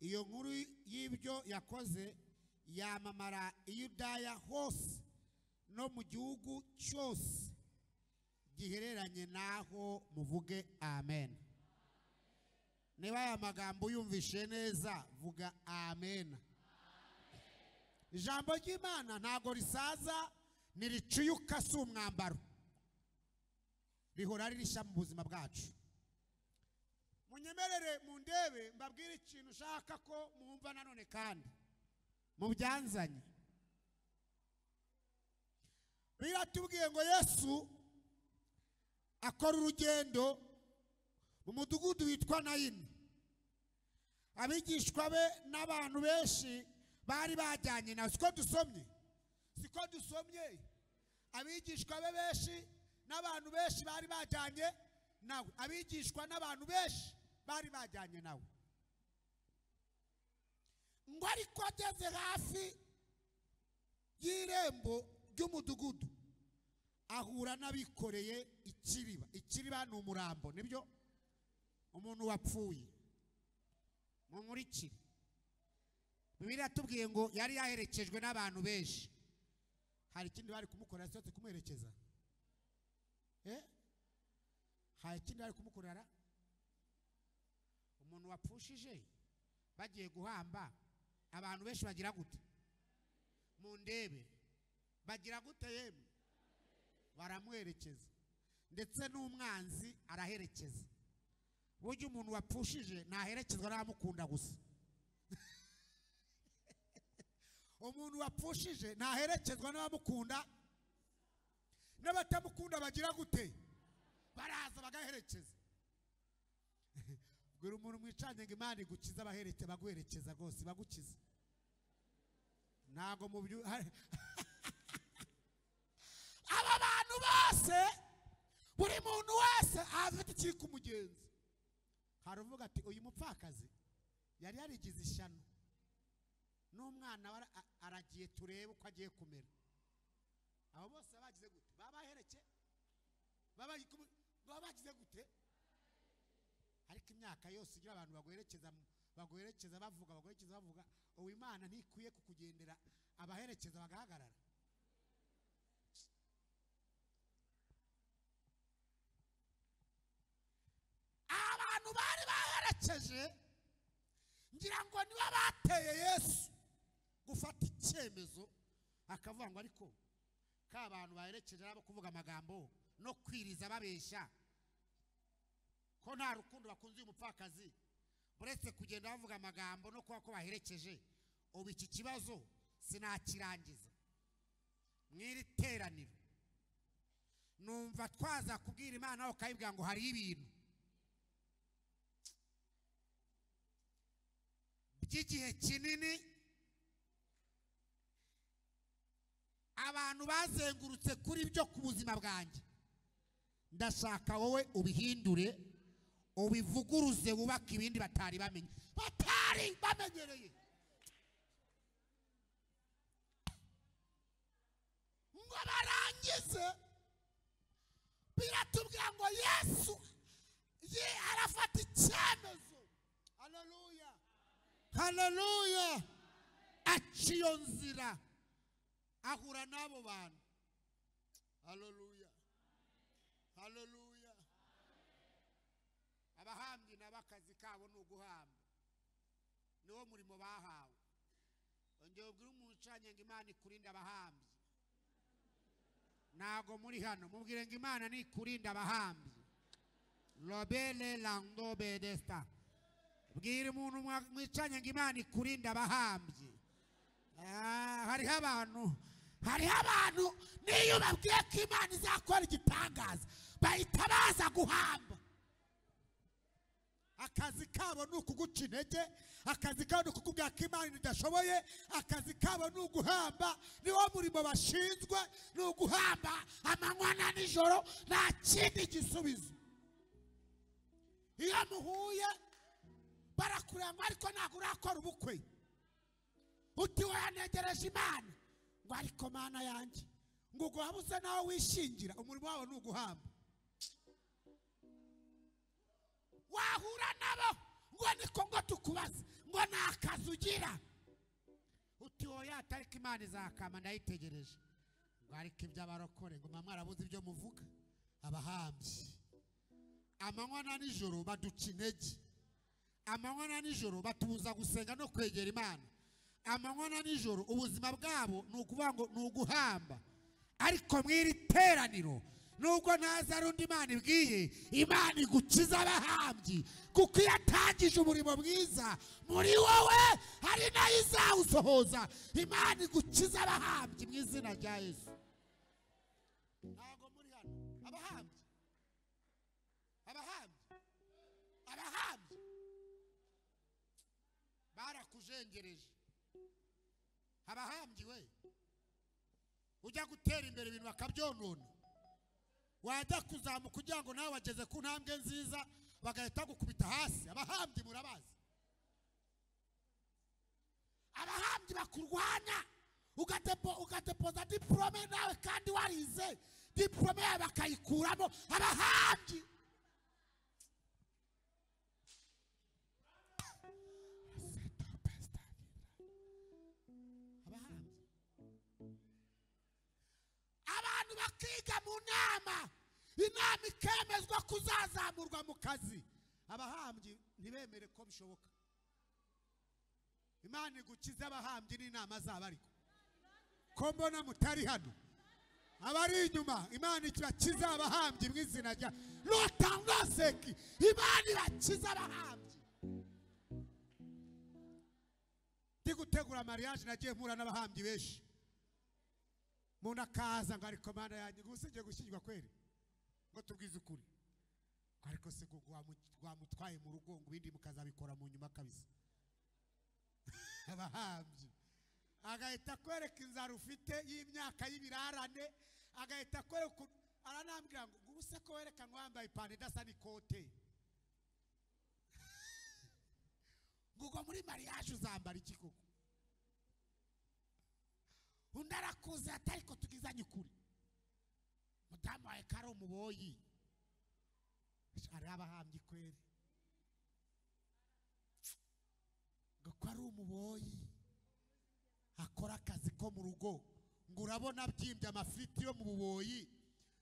Iyo nkuru y'ibyo yakoze yamamara i Yudaya hose no mu gihugu cyose gihereranye naho. Muvuge amen. Niba aya magambo yumvishe neza, vuga amen. Ijambo ry'Imana ntago risaza, ntiricuyuka, si umwambaro, rihora ririsha mu buzima bwacu. Munyemerere mundebe mbabwire ikintu ushaka ko mwumva nanone kandi mubyanzanye. Biratubwiye ngo Yesu akora urugendo mu mudugudu witwa Nayini. Abigishwa be n'abantu benshi bari bajyanye nawe. Siko dusomye? Siko dusomye? Abigishwa be benshi n'abantu benshi bari bajyanye nawe. Abigishwa n'abantu benshi bari bajyanye nawe. Ngo ariko ageze hafi y'irembo ry'umudugudu ahura n'abikoreye ikiriba. Ikiriba ni umurambo, nibyo? Umuntu wapfuye. Munkurikire. Bibiliya tubwiye ngo yari yaherekejwe n'abantu benshi. Hari ikindi bari kumukorera cyose kumuherekeza? Hari ikindi bari kumukorera? Umuntu wapfushije bagiye guhamba, abantu benshi bagira gute? Mundebe. Bagira gute yemwe? Baramuherekeza. Ndetse n'umwanzi araherekeza. Burya umuntu wapfushije ntaherekezwa n'abamukunda gusa. Umuntu wapfushije ntaherekezwa n'abamukunda, n'abatamukunda bagira gute? Baraza bagaherekeza. Bwira umuntu mwicanye ngo Imana igukiza, abahereke baguherekeza rwose, bagukiza. Ntago mu byo aba bantu bose, buri muntu wese afite ikiri kumugenza. Haravuga ati uyu mupfakazi yari yarigize ishyano, n'umwana aragiye, turebe uko agiye kumera. Abo bose bagize gute? Babahereke, babagize gute? Ariko imyaka yose igira abantu baguherekeza, baguherekeza bavuga, baguherekeza bavuga, uwo Imana ntikwiye kukugendera, abaherekeza bagahagarara. Abantu bari baherekeje ngira ngo niba bateye Yesu gufata icyemezo, akavuga ngo ariko ka abantu baherekeje abo kuvuga amagambo no kwiriza babeshya ko nta rukundo bakunze uyu mupfakazi, Uretse kugenda bavuga amagambo no kuba ko baherekeje, ubu iki kibazo sinakirangiza mw'iri teraniro. Numva twaza kubwira Imana ukayibwira ngo hari ibintu by'igihe kinini abantu bazengurutse kuri byo ku buzima bwanjye, ndashaka wowe ubihindure, ubivuguruze, wubake ibindi batari bamenye, batari bamenyereye. Ngo barangize, biratubwira ngo Yesu ye arafata icyemezo. Haleluya, haleluya. Aca iyo nzira ahura n'abo bantu. Haleluya, haleluya. Abahambyi nabo akazi kabo ni uguhamba, niwo murimo bahawe. Ongera ubwire umuntu ucanye ngo Imana ikurinde abahambyi. Ntago muri hano, mubwire ngo Imana nikurinde abahambyi. Robele lando bedesta. Bwira umuntu mwicanye ngo Imana ikurinde abahambyi. Hariho abantu, hariho abantu niyo babwiye ko Imana izakora igitangaza bahita baza guhamba. Akazi kabo ni ukuguca intege, akazi kabo ni ukukubwira ko Imana idashoboye, akazi kabo ni uguhamba. Niwo murimo bashinzwe, ni uguhamba amanywa na nijoro, nta kindi gisubizo. Iyo muhuye barakuranga, ariko ntabwo urakora ubukwe. Uti wanegereje Imana, ngo ariko Mana yanjye, ngo uguhabuze nawe wishingira. Umurimo wabo ni uguhamba. Wahura nabo ngo niko ngo tukubaze, ngo nta kazi ugira. Uti oya, ariko Imana izakama, ndayitegereje. Ngo ariko iby'abarokore, ngo mama mwarabuze ibyo muvuga. Abahambyi amanywa na nijoro baduca intege, amanywa na nijoro batubuza gusenga no kwegera Imana. Amanywa na nijoro ubuzima bwabo ni ukuvuga ngo ni uguhamba. Ariko mw'iri teraniro, nubwo ntaza ari undi Imana ibwiye, Imana igukiza abahambyi, kuko iyo atangije umurimo mwiza muri wowe hari nayo izawusohoza. Imana igukiza abahambyi mu izina rya Yesu. Ntabwo muri hano abahambyi, abahambyi, abahambyi barakujengereje. Abahambyi we, ujya gutera imbere ibintu bakabyonona, wajya kuzamuka kugira ngo nawe wageze ku ntambwe nziza bagahita gukubita hasi. Abahambyi murabazi, abahambyi bakurwanya, ugadepoza diplome nawe kandi warize, diplome yawe bakayikuramo. Abahambyi abantu bakiga mu nama, inama ikemezwa kuzazamurwa mu kazi. Abahambyi ntibemere ko bishoboka. Imana igukize abahambyi n'inama zabo. Ariko ko mbona mutari hano, abari inyuma, Imana ikibakiza abahambyi mu izina rya Lotangoseki. Imana ibakiza abahambyi. Ndi gutegura mariage, nagiye mpura n'abahambyi benshi. Umuntu akaza ngo ariko Mana yanjye, ngo usibye gushyingirwa kweri, ngo tubwize ukuri, ariko se ngo wamutwaye mu rugo, ngo ibindi mukazabikora mu nyuma kabisa. Abahambyi agahita akwereka inzara ufite y'imyaka y'ibirarane, agahita akwereka, aranambwira ngo ubuse ko wereka ngo wambaye ipantaro idasa n'ikote, ngo ubwo muri mariage uzambara iki koko? Undi arakuze atariko tugizanye ukuri, mudamu wawe ko ari umuboyi. Hari abahambyi kweri, ngo ko ari umuboyi akora akazi ko mu rugo, ngo urabona abyimbye amafiriti yo mu buboyi,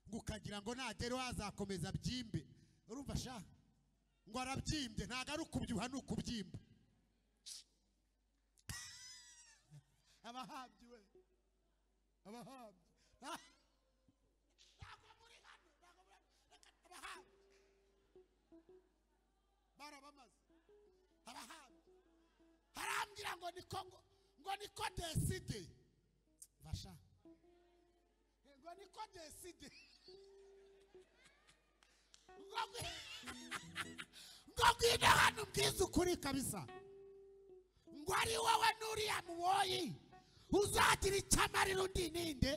ngo ukagira ngo nagere wazakomeza abyimbe. Urumva sha, ngo arabyimbye, ntabwo ari ukubyibuha ni ukubyimba. Abahambyi we, abahambyi ntabwo muri hano, ntabwo muri hano. Abahambyi barabamaze. ngo niko ngo niko deside vasha ngo niko deside ngo ngwino hano ubwize ukuri kabisa ngo ari wowe n'uriya muboyi uzagira icyo amarira undi ninde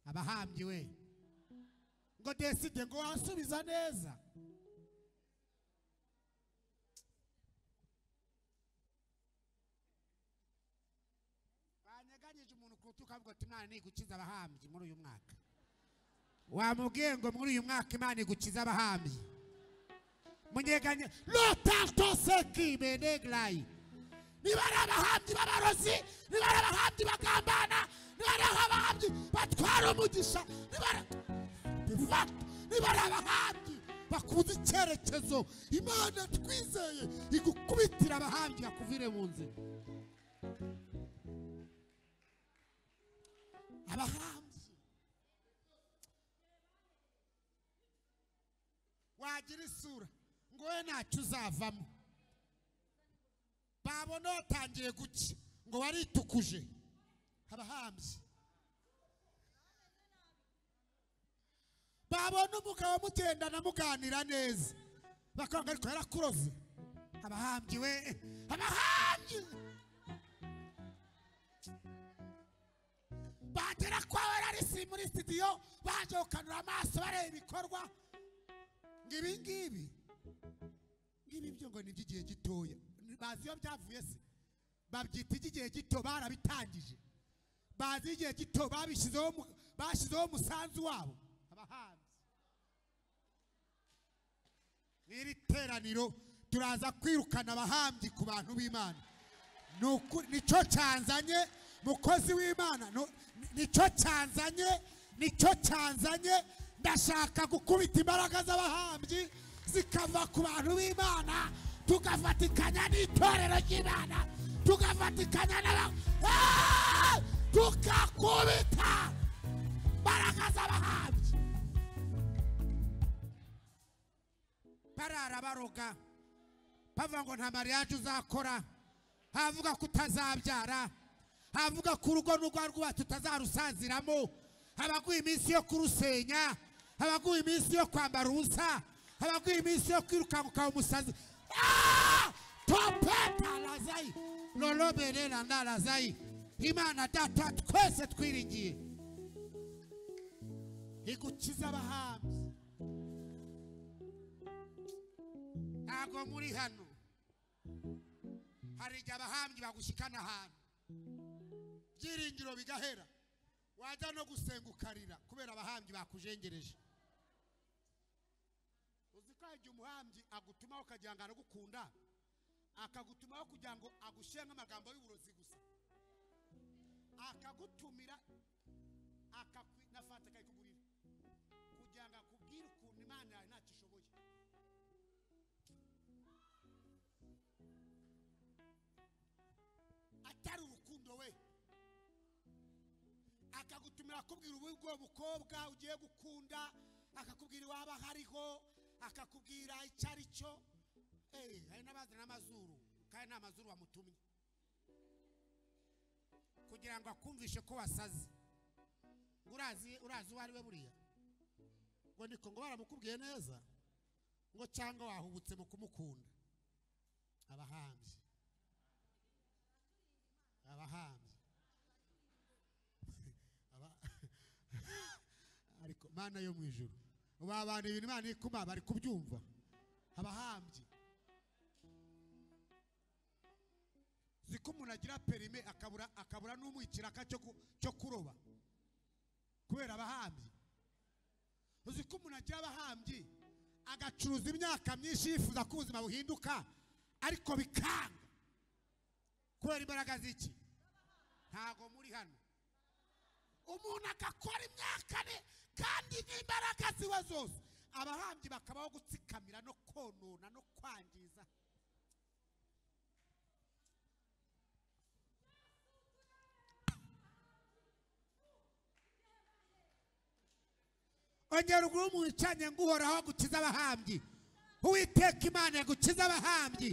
abahambyi we ngo deside ngo wasubiza neza banyeganyije umuntu ku rutugu avuga ati Imana igukiza abahambyi muri uyu mwaka wamubwiye ngo muri uyu mwaka Imana igukiza abahambyi munyeganye lotatoseki benegrayi niba ari abahambyi b'abarozi niba ari abahambyi bagambana niba ari abahambyi batwara umugisha niba ari abahambyi bakuze icyerekezo Imana twizeye igukubitira abahambyi bakuvire mu nzira abahambyi wagira isura ngo we ntacyo uzavamo babona watangiye guca ngo waritukuje abahambyi babona umugabo mugendana muganira neza bakanga ariko yarakuroze abahambyi we abahambyi bagera kwa Werarisi muri studio baje gukanura amaso bareba ibikorwa ngo ibi ngibi ngibi byo ngo ni iby'igihe gitoya bazi iyo byavuye se babyita iby'igihe gito barabitangije bazi igihe gito babishyizeho bashyizeho umusanzu wabo abahambyi n'iri teraniro turaza kwirukana abahambyi ku bantu b'Imana nicyo cyanzanye mukozi w'Imana nicyo cyanzanye nicyo cyanzanye ndashaka gukubita imbaraga z'abahambyi zikava ku bantu b'Imana tugafatikanya n'itorero ry'Imana tugafatikanya n'aba tukakubita imbaraga z'abahambyi barara baroga bavuga ngo nta mariage uzakora havuga ko utazabyara havuga ko urugo n'urwa rwubatse utazarusaziramo habaguha iminsi yo kurusenya habaguha iminsi yo kwambara ubusa habaguha iminsi yo kwirukanka ukaba umusazi topeta lazayi loloberera ndarazayi Imana data twese twiringiye igukiza abahambyi ntabwo muri hano hari igihe abahambyi bagushikana ahantu byiringiro bigahera wajya no gusenga ukarira kubera abahambyi bakujengereje uzi ko igihe umuhambyi agutumaho ukagira ngo aragukunda akagutumaho kugira ngo agushyire nk'amagambo y'uburozi gusa akagutumira na fanta akayikugurira kugira ngo akubwire ukuntu Imana yawe ntacyo ishoboye atari urukundo we akagutumira akubwira ubwo mukobwa ugiye gukunda akakubwira iwaba hariho akakubwira icyo ari cyo hari n'abazana n'amazuru kandi nta mazuru bamutumye kugira ngo akumvishe ko wasaze urazi uwo ari we buriya ngo niko ngo baramukubwiye neza ngo cyangwa wahubutse mu kumukunda abahambyi abahambyi ariko Mana yo mu ijuru ubu abantu ibintu Imana ikuma bari kubyumva abahambyi ziko umuntu agira perime akabura n'umwikiraka cyo kuroba kubera abahambyi uziko umuntu agira abahambyi agacuruza imyaka myinshi yifuza ko ubuzima buhinduka ariko bikanga kubera imbaraga z'iki ntago muri hano umuntu agakora imyaka ne kandi n'imbaraga ziwe zose abahambyi bakabaho gutsikamira no konona no kwangiza ongera ugure umuntu ucanye ngo uhoraho agukize abahambyi Uwiteka Imana yagukiza abahambyi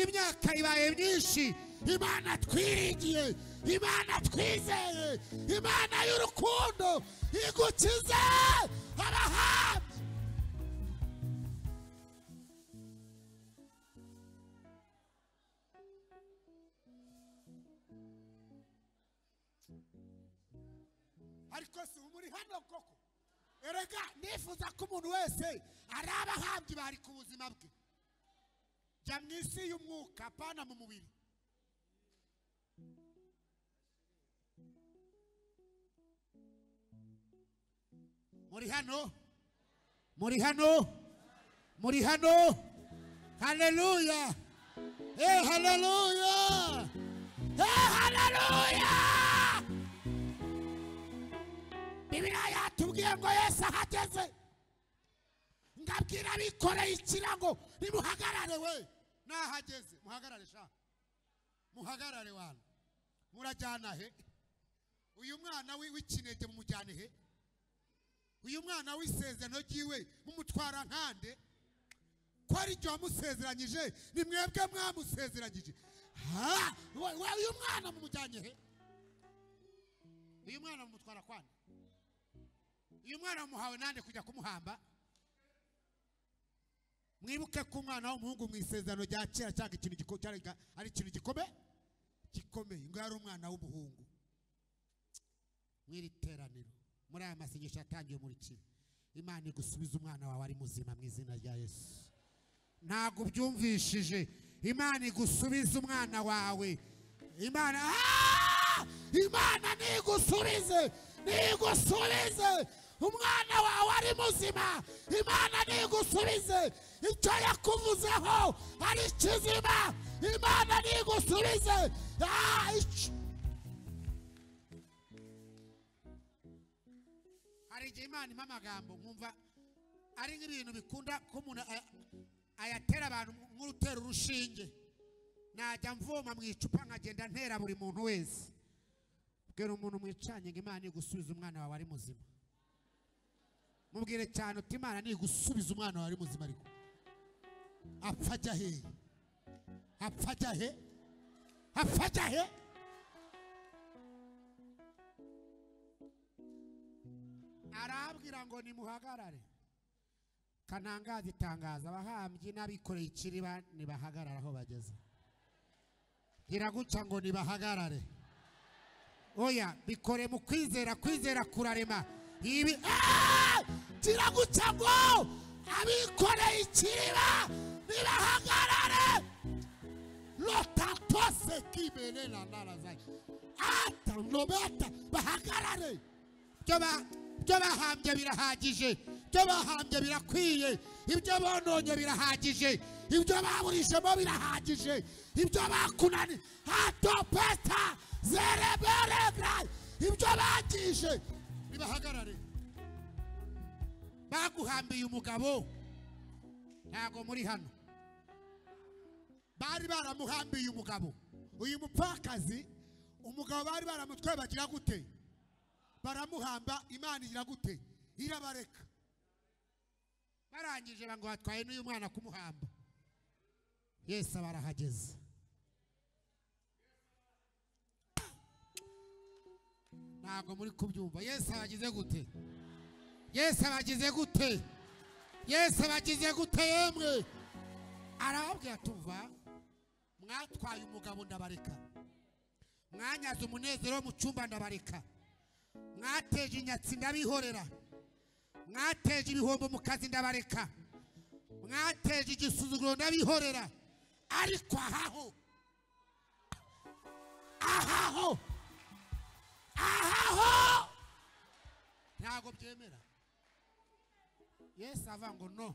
imyaka ibaye myinshi Imana twiringiye, Imana twizeye, Imana y'urukundo igukize abahamya. Ariko si muri hano koko, erega nifuza ko umuntu wese ari abahamyi bari ku buzima bwe. Jya mu isi y'umwuka, apana mu mubiri. Muri hano, muri hano, muri hano. Haleluya, haleluya, haleluya. Bibiliya yatubwiye ngo Yesu ahageze, ngabwira abikoreye ikirago nimuhagarare. We nahageze, muhagarare sha, muhagarare wana. Murajyana he? Uyu mwana w'ikinege mumujyane he? Uyu mwana w'isezerano ryiwe mumutwara nkande? Ko ari ryo wamusezeranyije, ni mwebwe mwamusezeranyije. Uyu mwana mumujyanye he? Uyu mwana mumutwara kwane? Uyu mwana muhawe nande kujya kumuhamba? Mwibuke ko umwana w'umuhungu mu isezerano rya kera cyangwa ikintu ari ikintu gikomeye, ngo yari umwana w'umuhungu. Mw'iri teraniro, muri aya masengesho yatangiye muri kiri, Imana igusubiza umwana wawe ari muzima mu izina rya Yesu. Ntabwo ubyumvishije. Imana igusubiza umwana wawe. Imana Imana nigusubize, nigusubize umwana wawe ari muzima. Imana nigusubize icyo yakuvuzeho ari kizima. Imana nigusubize. Hari igihe Imana impa amagambo nkumva ari nk'ibintu bikunda ko umuntu ayatera abantu nk'urutera urushinge. Najya mvoma mu icupa nkagenda ntera buri muntu wese. Bwira umuntu mwicanye ngo Imana igusubize umwana wawe ari muzima. Mubwire cyane uti Imana nigusubiza umwana wawe ari muzima. Ariko apfa ajya he? Apfa ajya he? Apfa ajya he? Arabwira ngo nimuhagarare. Kanangaza itangaza abahambyi n'abikoreye ikiriba nibahagarara aho bageze. Iraguca ngo nibahagarare. Oya, bikore mu kwizera, kwizera kurarema. Ibi kiraguca ngo abikoreye ikiriba nibahagarare. Lotatose kibelela narazayi ata nobeta bahagarare. Ibyo bahambye birahagije, ibyo bahambye birakwiye, ibyo bononye birahagije, ibyo baburishemo birahagije, ibyo bakunani hatopeta zereberegra, ibyo bagije nibahagarare. Baguhambiye umugabo, ntago muri hano bari baramuhambiye umugabo. Uyu mupfakazi umugabo bari baramutwaye bagira gute? Baramuhamba. Imana igira gute? Irabareka. Barangije ngo batwaye n'uyu mwana kumuhamba. Yesu barahageze. Ntago muri kubyumva. Yesu abagize gute? Yesu abagize gute? Yesu abagize gute yemwe? Arababwira tuva, mwatwaye umugabo ndabareka, mwanyaze umunezero mu cyumba ndabareka, mwateje inyatsi ndabihorera, mwateje ibihombo mu kazi ndabareka, mwateje igisuzuguro ndabihorera. Ariko ahaho, ahaho, ahaho ntago byemera. Yesu ava ngo no,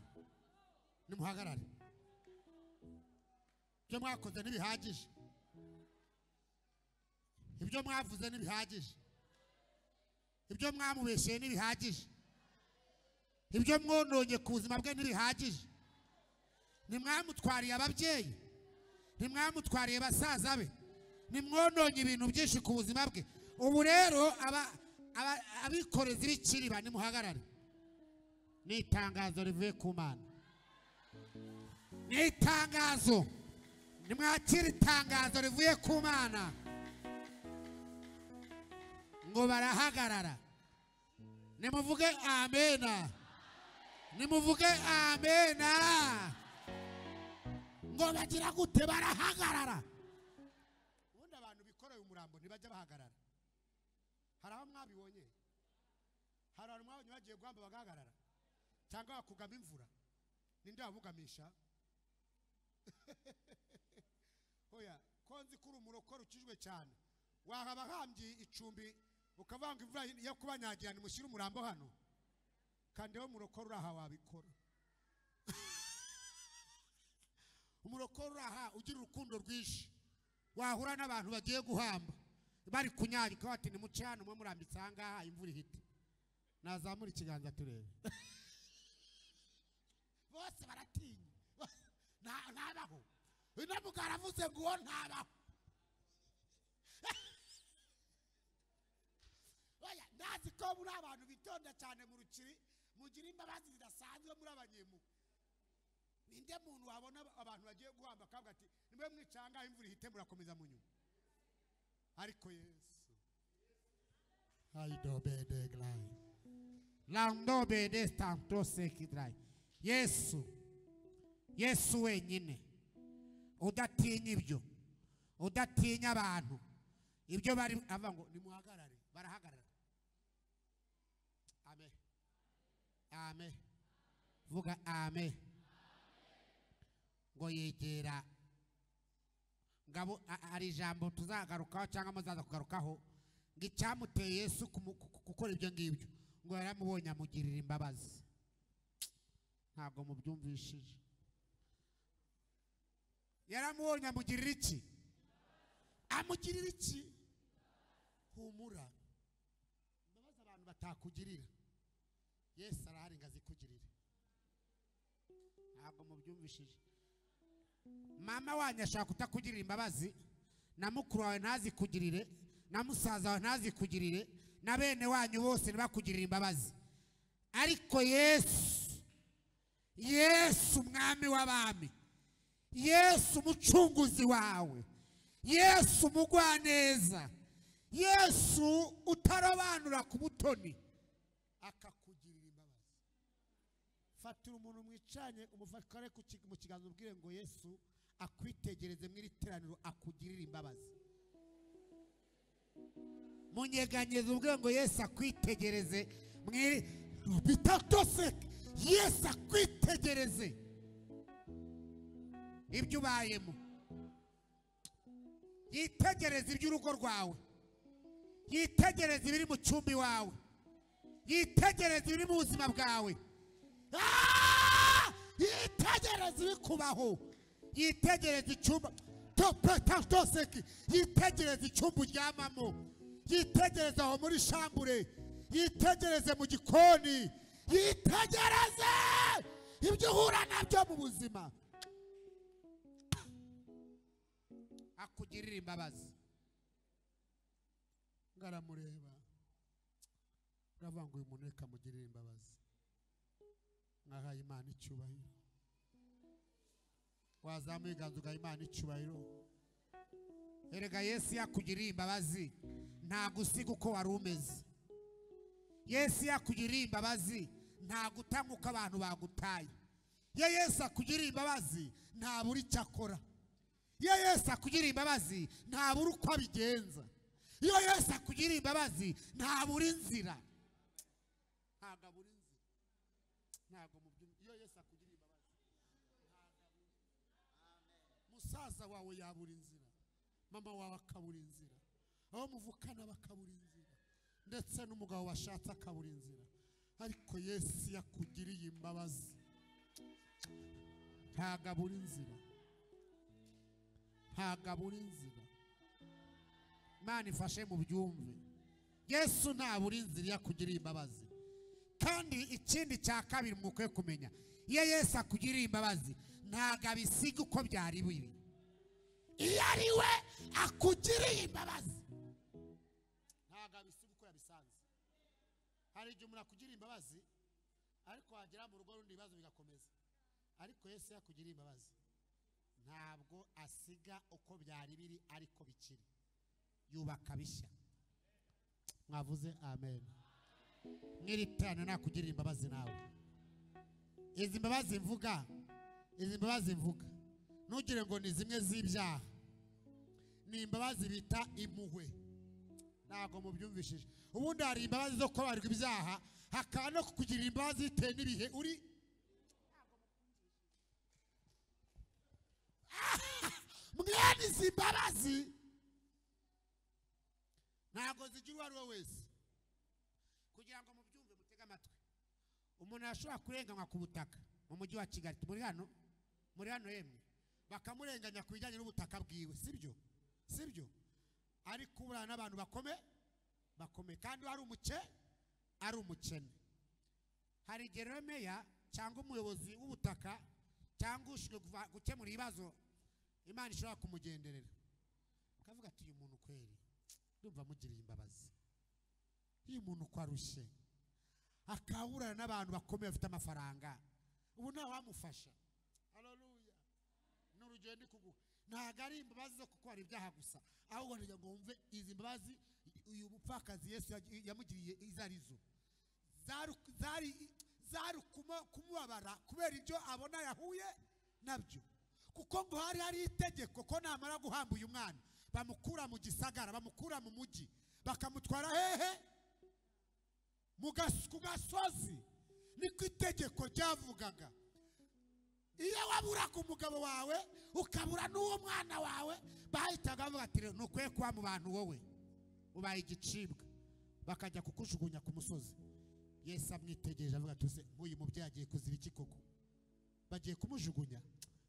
nimuhagarare. Ibyo mwakoze ntibihagije, ibyo mwavuze ntibihagije, ibyo mwamubeshye ntibihagije, ibyo mwononye ku buzima bwe ntibihagije. Nimwamutwariye ababyeyi, nimwamutwariye basaza be, nimwononye ibintu byinshi ku buzima bwe. Ubu rero abikorezi b'ikiriba nimuhagarare. Ni itangazo rivuye ku Mana, ni itangazo, Nimwakire itangazo rivuye ku Mana. Ngo barahagarara. Nimuvuge amena. Nimuvuge amena. Ngo bagira gute? Barahagarara. Ubundi abantu bikoreye umurambo ntibajya bahagarara. Hari aho mwabibonye? Hari abantu mwabonye bagiye guhamba bagahagarara? Cyangwa bakugama imvura? Ninde wabugamisha? Oya, ko nzi ko uri umurokore ukijwe cyane, wahaba hambye icumbi ukavanga imvura yo kubanyagira, nimushyire umurambo hano. Kandi wowe murokore uraha wabikora. Umurokore uraha ugira urukundo rwinshi, wahura n'abantu bagiye guhamba bari kunyagirwa bati nimuce hano mwe murambitse aha ngaha imvura ihite. Nazamura ikiganza turebe. Bose baratinya. Ntabaho. Unamuga aravuze ngo uwo ntabaho. Oya, ndazi ko muri abantu bitonda cyane mu rukiri, mugira imbabazi zidasanzwe muri abanyemuko. Ninde muntu wabona abantu bagiye guhamba akavuga ati nimwe mwicanga imvura ihite murakomeza mu nyuma? Ariko Yesu aidobedeglai landobedestantose. Yesu, Yesu wenyine udatinya ibyo, udatinya abantu ibyo bari avuga ngo nimuhagarare, barahagarara. Amen. Amen. Vuga amen. Ngo yegera ngabo, ari ijambo tuzagarukaho cyangwa muzaza kugarukaho, ngo icyamuteye Yesu gukora ibyo ngibyo, ngo yaramubonye amugirira imbabazi. Ntabwo mubyumvishije. Yaramubonye amugirira iki? Amugirira iki? Humura. Imbabazi abantu batakugirira, Yesu arahari ngo azikugirire. Ntabwo mubyumvishije. Mama wanyu ashaka kutakugirira imbabazi, na mukuru wawe ntazikugirire, na musaza wawe ntazikugirire, na bene wanyu bose ntibakugirire imbabazi. Ariko Yesu, Yesu umwami w'abami, Yesu umucunguzi wawe, Yesu umugwaneza, Yesu utarobanura ku butoni, akakugirira imbabazi. Fatira umuntu mwicanye, umufatare mu kiganza, ubwire ngo Yesu akwitegereze mu iri teraniro akugirire imbabazi. Munyeganyeze ubwire ngo Yesu akwitegereze mu iri bitatose. Yesu akwitegereze ibyo ubayemo, yitegereze iby'urugo rwawe, yitegereze ibiri mu cyumba iwawe, yitegereze ibiri mu buzima bwawe, yitegereze ibikubaho, yitegereze icyumba topetatoseki, yitegereze icyumba uryamamo, yitegereze aho muri shambure, yitegereze mu gikoni, yitegereze ibyo uhura nabyo mu buzima, akugirira imbabazi. Ngaramureba uravuga ngo uyu muntu reka amugirire imbabazi. Mwahaye Imana icyubahiro. Wazamuye ibiganza ugaha Imana icyubahiro. Erega Yesu yakugiriye imbabazi ntagusiga uko wari umeze. Yesu yakugiriye imbabazi ntaguta nk'uko abantu bagutaye. Iyo Yesu akugiriye imbabazi ntabura icyo akora. Iyo Yesu akugiriye imbabazi ntabura uko abigenza. Iyo Yesu akugiriye imbabazi ntabura inzira. Ntabwo abura inzira. Ntabwo mubyumva. Iyo Yesu akugiriye imbabazi musaza wawe yabura inzira, mama wawe akabura inzira, aho muvukana bakabura inzira, ndetse n'umugabo washatse akabura inzira. Ariko Yesu yakugiriye imbabazi ntabwo abura inzira. Ntabwo abura inzira. Imana ifashe mu byumve. Yesu ntabura inzira yakugiriye imbabazi. Kandi ikindi cya kabiri mukwiye kumenya, iyo Yesu akugiriye imbabazi ntabwo abisiga uko byari biri. Iyo ari we akugiriye imbabazi ntabwo abisiga uko yabisanze. Hari igihe umuntu akugiriye imbabazi ariko wagera mu rugo rundi ibibazo bigakomeza. Ariko Yesu yakugiriye imbabazi nta Ntabwo asiga uko byari biri ariko bikiri, yubaka bishya. Mwavuze amen. Mwiri teraniro nakugirira imbabazi nawe. Izi mbabazi mvuga, izi mbabazi mvuga, ntugire ngo ni zimwe z'ibyaha, ni imbabazi bita impuhwe. Ntabwo mubyumvishije. Ubundi hari imbabazi zo kubabarirwa ibyaha, hakaba no kukugirira imbabazi bitewe n'ibihe uri. Mwene izi mbabazi ntabwo zigira uwo ari we wese. Kugira ngo mubyumve mutege amatwi, umuntu ashobora kurenganywa ku butaka mu mujyi wa Kigali, muri hano, muri hano yemwe, bakamurenganya ku bijyanye n'ubutaka bwiwe, sibyo? Sibyo? Ariko uburana n'abantu bakome kandi ari ari umukene. Hari igihe rero meya cyangwa umuyobozi w'ubutaka cyangwa ushinzwe gukemura ibibazo, Imana ishobora kumugenderera akavuga ati uyu muntu kweri ndumva amugiriye imbabazi, uyu muntu ko arushye akaburana n'abantu bakomeye bafite amafaranga, ubu nta wamufasha. Haleluya. Ni urugendo kuguha. Ntabwo ari imbabazi zo kuko hari ibyaha gusa, ahubwo ngira ngo wumve izi mbabazi uyu mupfakazi Yesu yamugiriye izo arizo. Zari kumubabara kubera ibyo abona yahuye nabyo, kuko ngo hari itegeko ko namara guhamba uyu mwana bamukura mu gisagara, bamukura mu mujyi, bakamutwara hehe? Ku gasozi. Niko itegeko ryavugaga. Iyo waburaga umugabo wawe ukabura n'uwo mwana wawe, bahitaga bavuga ati ntukwiye kuba mu bantu, wowe ubaye igicibwa, bakajya kukujugunya ku musozi. Yesu amwitegereje avuga ati se nk'uyu mubyeyi agiye kuzira iki koko? Bagiye kumujugunya,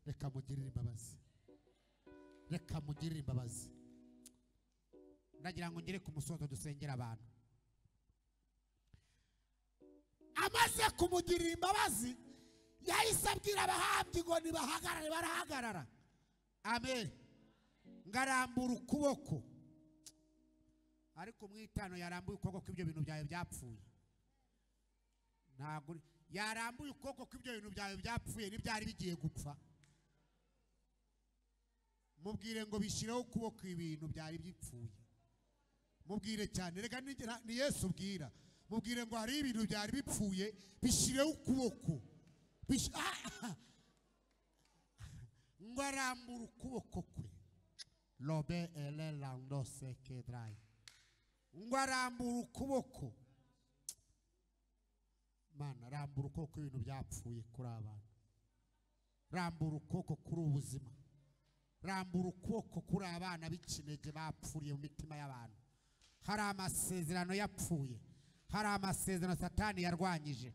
reka mugirire imbabazi, reka mugirire imbabazi. Ndagira ngo ngere ku musozo dusengera abantu. Amaze kumugirira imbabazi, yahise abwira abahambyi ngo nibahagarare, barahagarara. Amen. Ngarambura ukuboko, ariko mwitano yarambuye ukuboko kw'ibyo bintu byawe byapfuye. Ntabwo yarambuye ukuboko kw'ibyo bintu byawe byapfuye n'ibyari bigiye gupfa. Mubwire ngo bishyireho ukuboko ibintu byari bipfuye. Mubwire cyane, reka ni Yesu ubwira. Mubwire ngo hari ibintu byari bipfuye, bishyireho ukuboko. Ngo arambura ukuboko kwe. Lobe ele lando sekedrai. Ngo arambura ukuboko. Mana, rambura ukuboko ibintu byapfuye kuri abantu. Rambura ukuboko kuri ubuzima. Rambura ukuboko kuri abana b'ikinege bapfuriye mu mitima y'abantu. Hari amasezerano yapfuye, hari amasezerano Satani yarwanyije.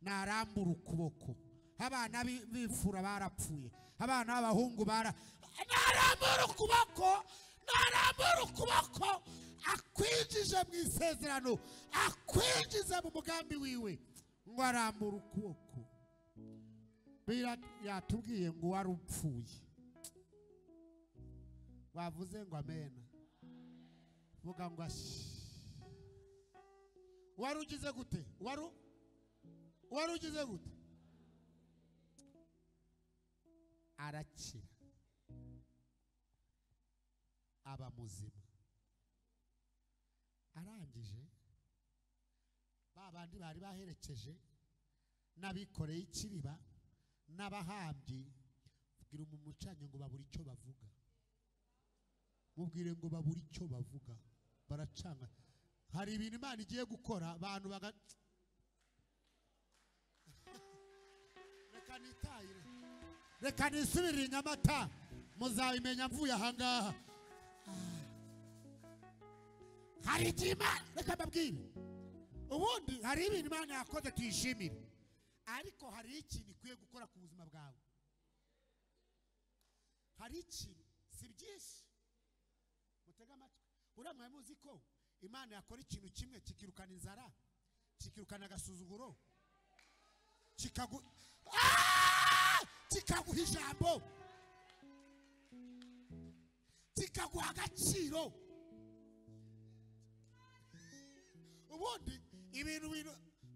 Narambura ukuboko. Abana b'imfura barapfuye, abana b'abahungu narambura ukuboko, narambura ukuboko, akwinjije mu isezerano, akwinjize mu mugambi wiwe. Ngo arambura ukuboko. Bira yatubwiye ngo wari upfuye. Wavuze ngo amena. Vuga ngo wari ugize gute? Wari ugize gute? Arakira, aba muzima. Arangije ba bandi bari baherekeje n'abikoreye ikiriba n'abahambyi, bwira umucanye ngo babura icyo bavuga. Mubwire ngo babura icyo bavuga, baracanga. Hari ibintu Imana igiye gukora abantu baga reka nitayire, reka nisubirire Nyamata, muzabimenya mvuye ahangaha. Hari igihe Imana, reka mbabwire, ubundi hari ibintu Imana yakoze tuyishimire, ariko hari ikintu ikwiye gukora ku buzima bwawe. Hari ikintu, si byinshi, mutega amatwi. Uriya mwari muzi ko Imana yakora ikintu kimwe kikirukana inzara, kikirukana agasuzuguro, kikaguha ijambo, kikaguha agaciro. Ubundi ibintu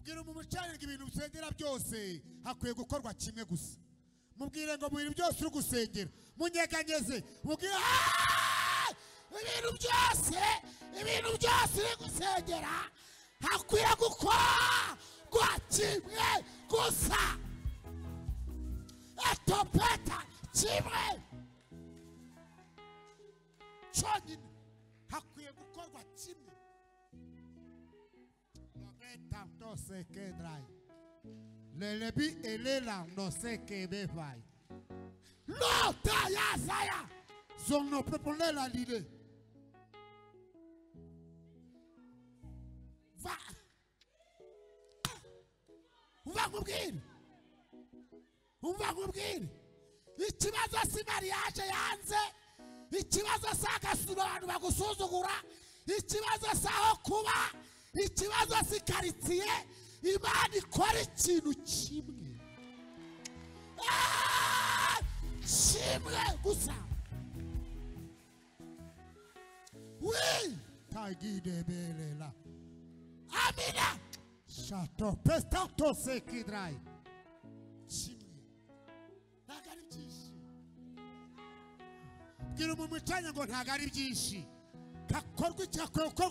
bwira umucanye ngo ibintu usengera byose hakwiye gukorwa kimwe gusa. Mubwire ngo mu bintu byose uri gusengera, Munyeganyeze mubwire ibintu byose uri gusengera hakwiye gukorwa kimwe gusa. Etopeta kimwe cyonyine hakwiye gukorwa kimwe. Lobeta ndose kedrai lelebi elela ndose kebefai lota yazaya zono propolela lile va umva nkubwire ikibazo si mariage yanze, ikibazo si agasura abantu bagusuzugura, ikibazo si aho kuba, ikibazo si karitsiye. Imana ikora ikintu kimwe kimwe gusa. Wi tagidebelela amina shato pestato sekidrai kimwe. Ntabwo ari byinshi. Bwira umuntu mwicaranye ngo ntabwo ari byinshi. Hakorwa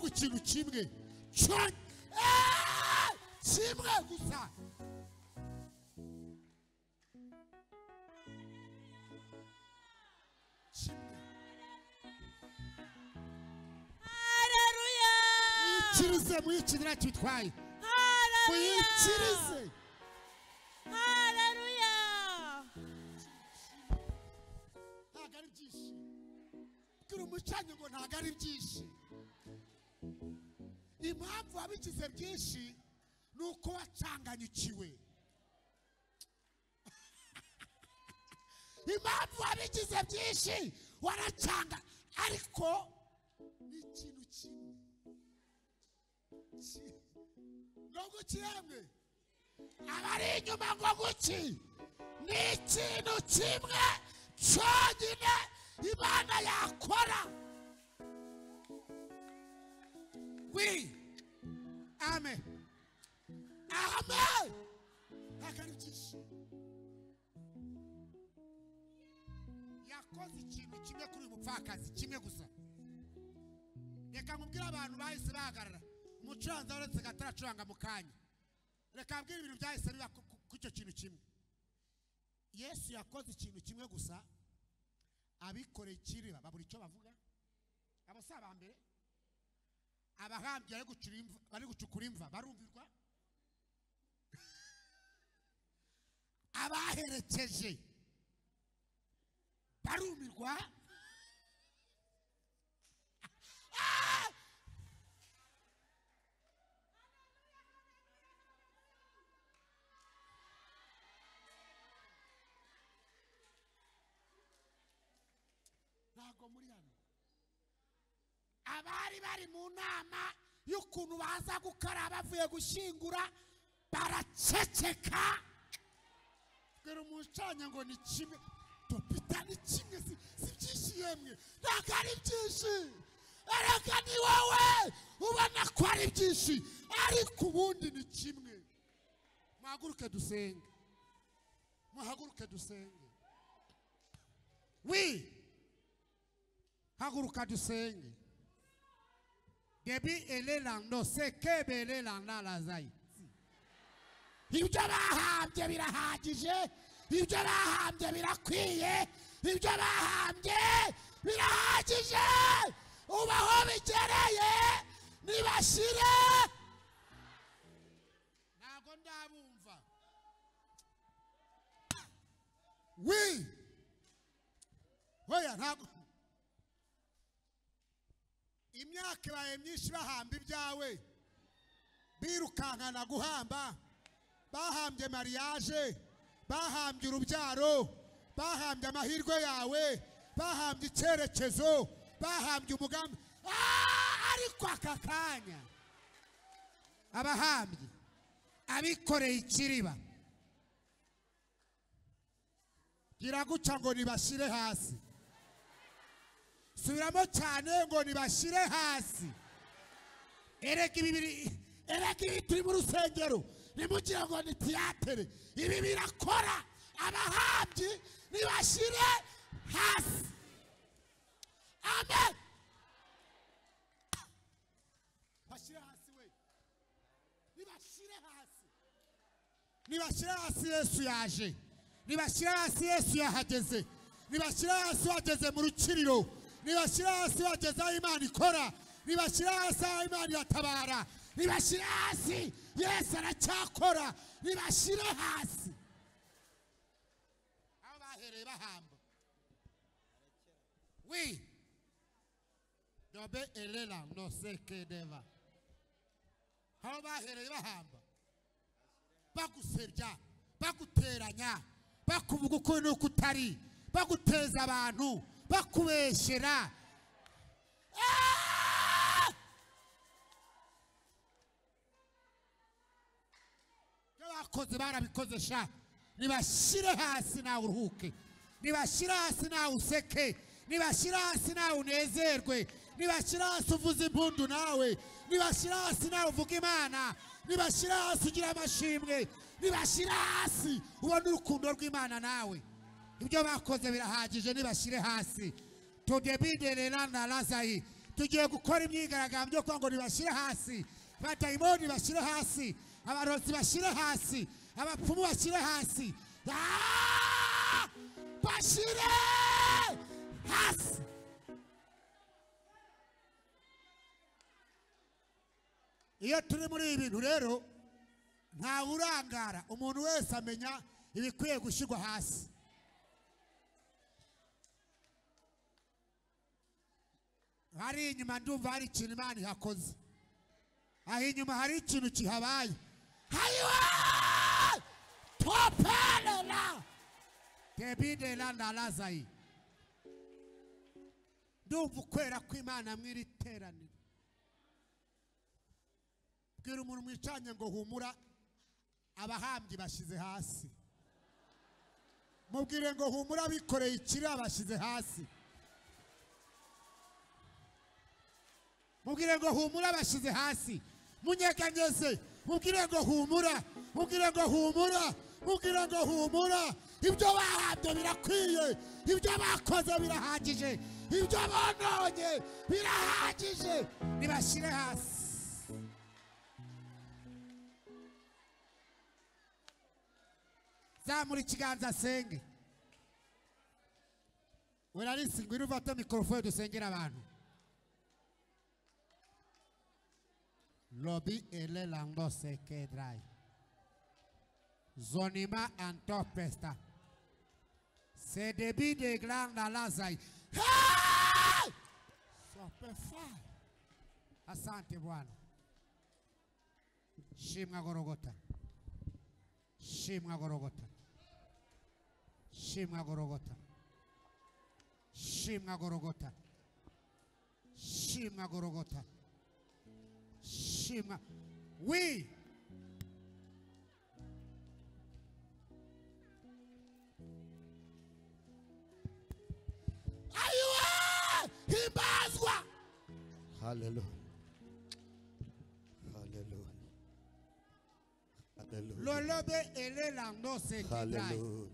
ikintu kimwe kimwe gusa. Kimwe. Haleluya. Mwikirize mwikirira kitwaye. Mwikirize. Haleluya. Ntabwo ari byinshi. Bwira umucanye ngo ntabwo ari byinshi. Impamvu wabigize byinshi ni uko wacanganyikiwe. Impamvu wabigize byinshi waracanga, ariko ni ikintu kimwe. Ngo gukiyemwe abari inyuma ngo guki ni ikintu kimwe cyonyine Imana yakora. Wi amen amen. Ntabwo ari byinshi. Yakoze ikintu kimwe kuri uyu mupfakazi, kimwe gusa. Reka nkubwire abantu bahise bahagarara. Umucuranzi uretse gataracuranga mu kanya. Reka mbwire ibintu byahise biba ku icyo kintu kimwe. Yesu yakoze ikintu kimwe gusa, abikoreye ikiriba babura icyo bavuga. Abo si aba mbere. Abahambyi bari gucukura imva barumvirwa. Abaherekeje barumirwa. Ntabwo muri hano abari bari mu nama y'ukuntu baza gukara bavuye gushyingura baraceceka. Bwira umucanye ngo ni kimwe. Topita ni kimwe, si byinshi yemwe. Ntabwo ari byinshi. Erega ni wowe ubona ko ari byinshi, ariko ubundi ni kimwe. Muhaguruke dusenge. Muhaguruke dusenge. Wi haguruka dusenge. Debi elelando sekebelelanda lazai. Ibyo bahambye birahagije, ibyo bahambye birakwiye, ibyo bahambye birahagije. Ubaho bigereye nibashire. Ntabwo ndabumva. Wi hoya ntabwo. Imyaka ibaye myinshi bahamba ibyawe, birukankana guhamba. Bahambye mariage, bahambye urubyaro, bahambye amahirwe yawe, bahambye icyerekezo, bahambye umugambi. Ariko aka kanya abahambye abikoreye ikiriba giraguca ngo nibashire hasi. Subiramo cyane ngo nibashire hasi. Erega ibi, erega ibi turi mu rusengero, nimugira ngo ni tiyatere. Ibi birakora. Abahambyi nibashire hasi. Amen. Bashyire hasi we, nibashyire hasi, nibashyire hasi. Yesu yaje, nibashyire hasi. Yesu yahageze, nibashyire hasi. Wageze mu rukiriro, nibashyire hasi. Wageze aho Imana ikora, nibashyire hasi. Aho Imana iratabara, nibashyire hasi. Yesu aracyakora, nibashyire hasi. Aho bahereye bahamba wi dobe elela no sekedeva, aho bahereye bahamba bagusebya, baguteranya, bakuvuga uko nuko utari, baguteza abantu, bakubeshyera. Ibyo bakoze barabikoze sha. Nibashyire hasi nawe uruhuke, nibashyire hasi nawe useke, nibashyire hasi nawe unezerwe, nibashyire hasi uvuze impundu nawe, nibashyire hasi nawe uvuga Imana, nibashyire hasi ugira amashimwe, nibashyire hasi ubone urukundo rw'Imana nawe. Ibyo bakoze birahagije, nibashyire hasi. Tudebiderera na lazayi, tugiye gukora imyigaragambyo yo kuvuga ngo nibashyire hasi, abadayimoni bashyire hasi, abarozi bashyire hasi, abapfumu bashyire hasi. Bashyire hasi. Iyo turi muri ibi bintu rero ntawe urangara, umuntu wese amenya ibikwiye gushyirwa hasi. Hari inyuma ndumva hari ikintu Imana ihakoze, aho inyuma hari ikintu kihabaye. Hayiwe topelela debidela na lazayi. Ndumva ukwera kw'Imana mw'iri teraniro. Bwira umuntu mwicanye ngo humura, abahambyi bashyize hasi. Mubwire ngo humura, abikoreye ikiriya bashyize hasi. Mubwire ngo humura, bashyize hasi. Munyeganyeze, mubwire ngo humura, mubwire ngo humura, mubwire ngo humura. Ibyo bahabye birakwiye, ibyo bakoze birahagije, ibyo bononye birahagije, nibashyire hasi. Zamura ikiganza asenge. Werarisi, ngwino ufate mikorofone dusengera abantu. Lobi ele lango sekedrai zonima antopesta sedebi de granda lazai. Hey! Sopefa. Asante Bwana. Shimwa Gorogota, shimwa Gorogota, shimwa Gorogota, shimwa Gorogota, shimwa Gorogota, shimwa. Oui. Ayiwe, himbazwa. Hallelujah. Hallelujah. Hallelujah. Lolobe ele lando se Hallelujah.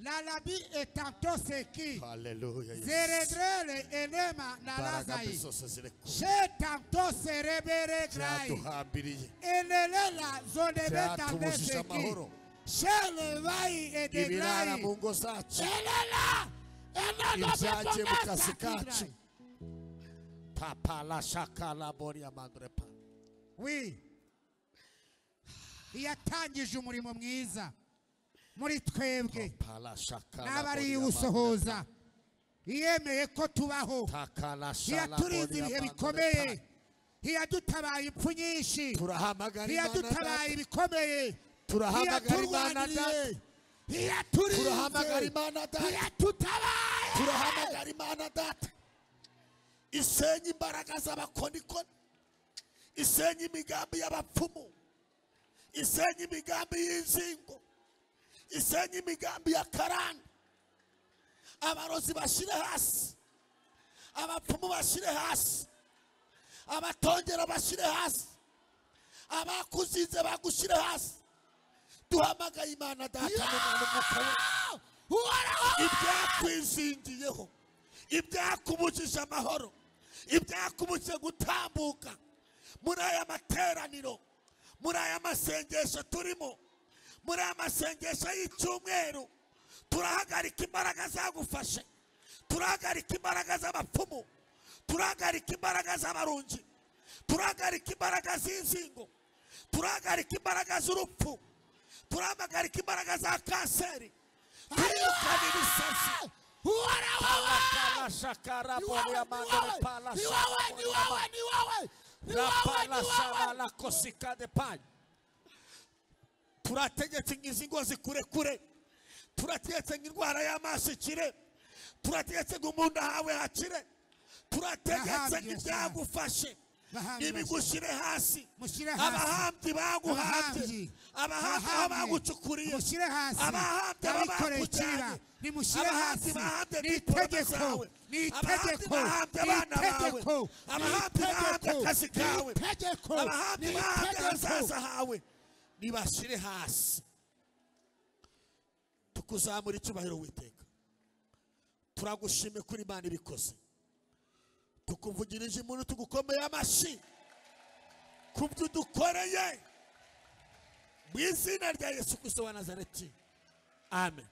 La labi et tantôt c'est qui? Hallelujah. Zeredrele enema na Imbaraga lazai. mbi zose zirekure. She tantôt serebere grai. Byatuhambiriye, Elelela zonebe byatubujije tandeseki. amahoro, Shelevai ibirara edegrai. mu ngo zacu, Elela ibyagiye mu kazi kacu. enelala. Papala shakala boria mandrepa. Oui. Iyatangije umurimo mwiza muri twebwe Papala shakala n'abari boria iwusohoza, iyemeye ko tubaho, Takala shala iyaturinze boria ibihe mandrepa. bikomeye, iyadutabaye impfu nyinshi, Turahamagara Imana iyadutabaye data. ibikomeye, Turahamagara Imana iyaturwaniriye, data. iyaturinze, Turahamagara Imana data. iyatutabaye. Turahamagara Imana data. Isenye imbaraga z'abakonikoni, isenye imigambi y'abapfumu, isenye imigambi y'inzingo, isenye imigambi ya karande. Abarozi bashyire hasi, abapfumu bashyire hasi, abatongera bashyire hasi, abakuzinze bagushyire hasi. Duhamagaye Imana data n'Umwana n'Umwuka Wera. Ibyakwizingiyeho, ibyakubujije amahoro, ibyakubujije gutambuka muri aya materaniro, muri aya masengesho turimo, muri aya masengesho y'icyumweru, turahagarika imbaraga zagufashe, turahagarika imbaraga z'abapfumu, turahagarika imbaraga z'abarungi, turahagarika imbaraga z'inzingo, turahagarika imbaraga z'urupfu, turahagarika imbaraga za kanseri, turikana ibisazi. Turategetse ngo izi ngo zikurekure, turategetse ngo indwara y'amaso ikire, turategetse ngo umuntu ahawe hakire, turategetse ngo ibyagufashe nibigushyire hasi. Abahambyi baguhambye, abahambyi aho bagucukuriye, abahambyi aho bakujyanye, abahanzi bahambye diporome zawe, abahanzi bahambye abana bawe, abahanzi bahambye akazi kawe, abahanzi bahambye ahazaza hawe, nibashyire hasi. Tukuzamura icyubahiro Uwiteka, turagushime kuri Imana ibikoze, tukuvugirije impundu, tugukomeye amashyi ku byo udukoreye, mu izina rya Yesu Kristo wa Nazareti, amen.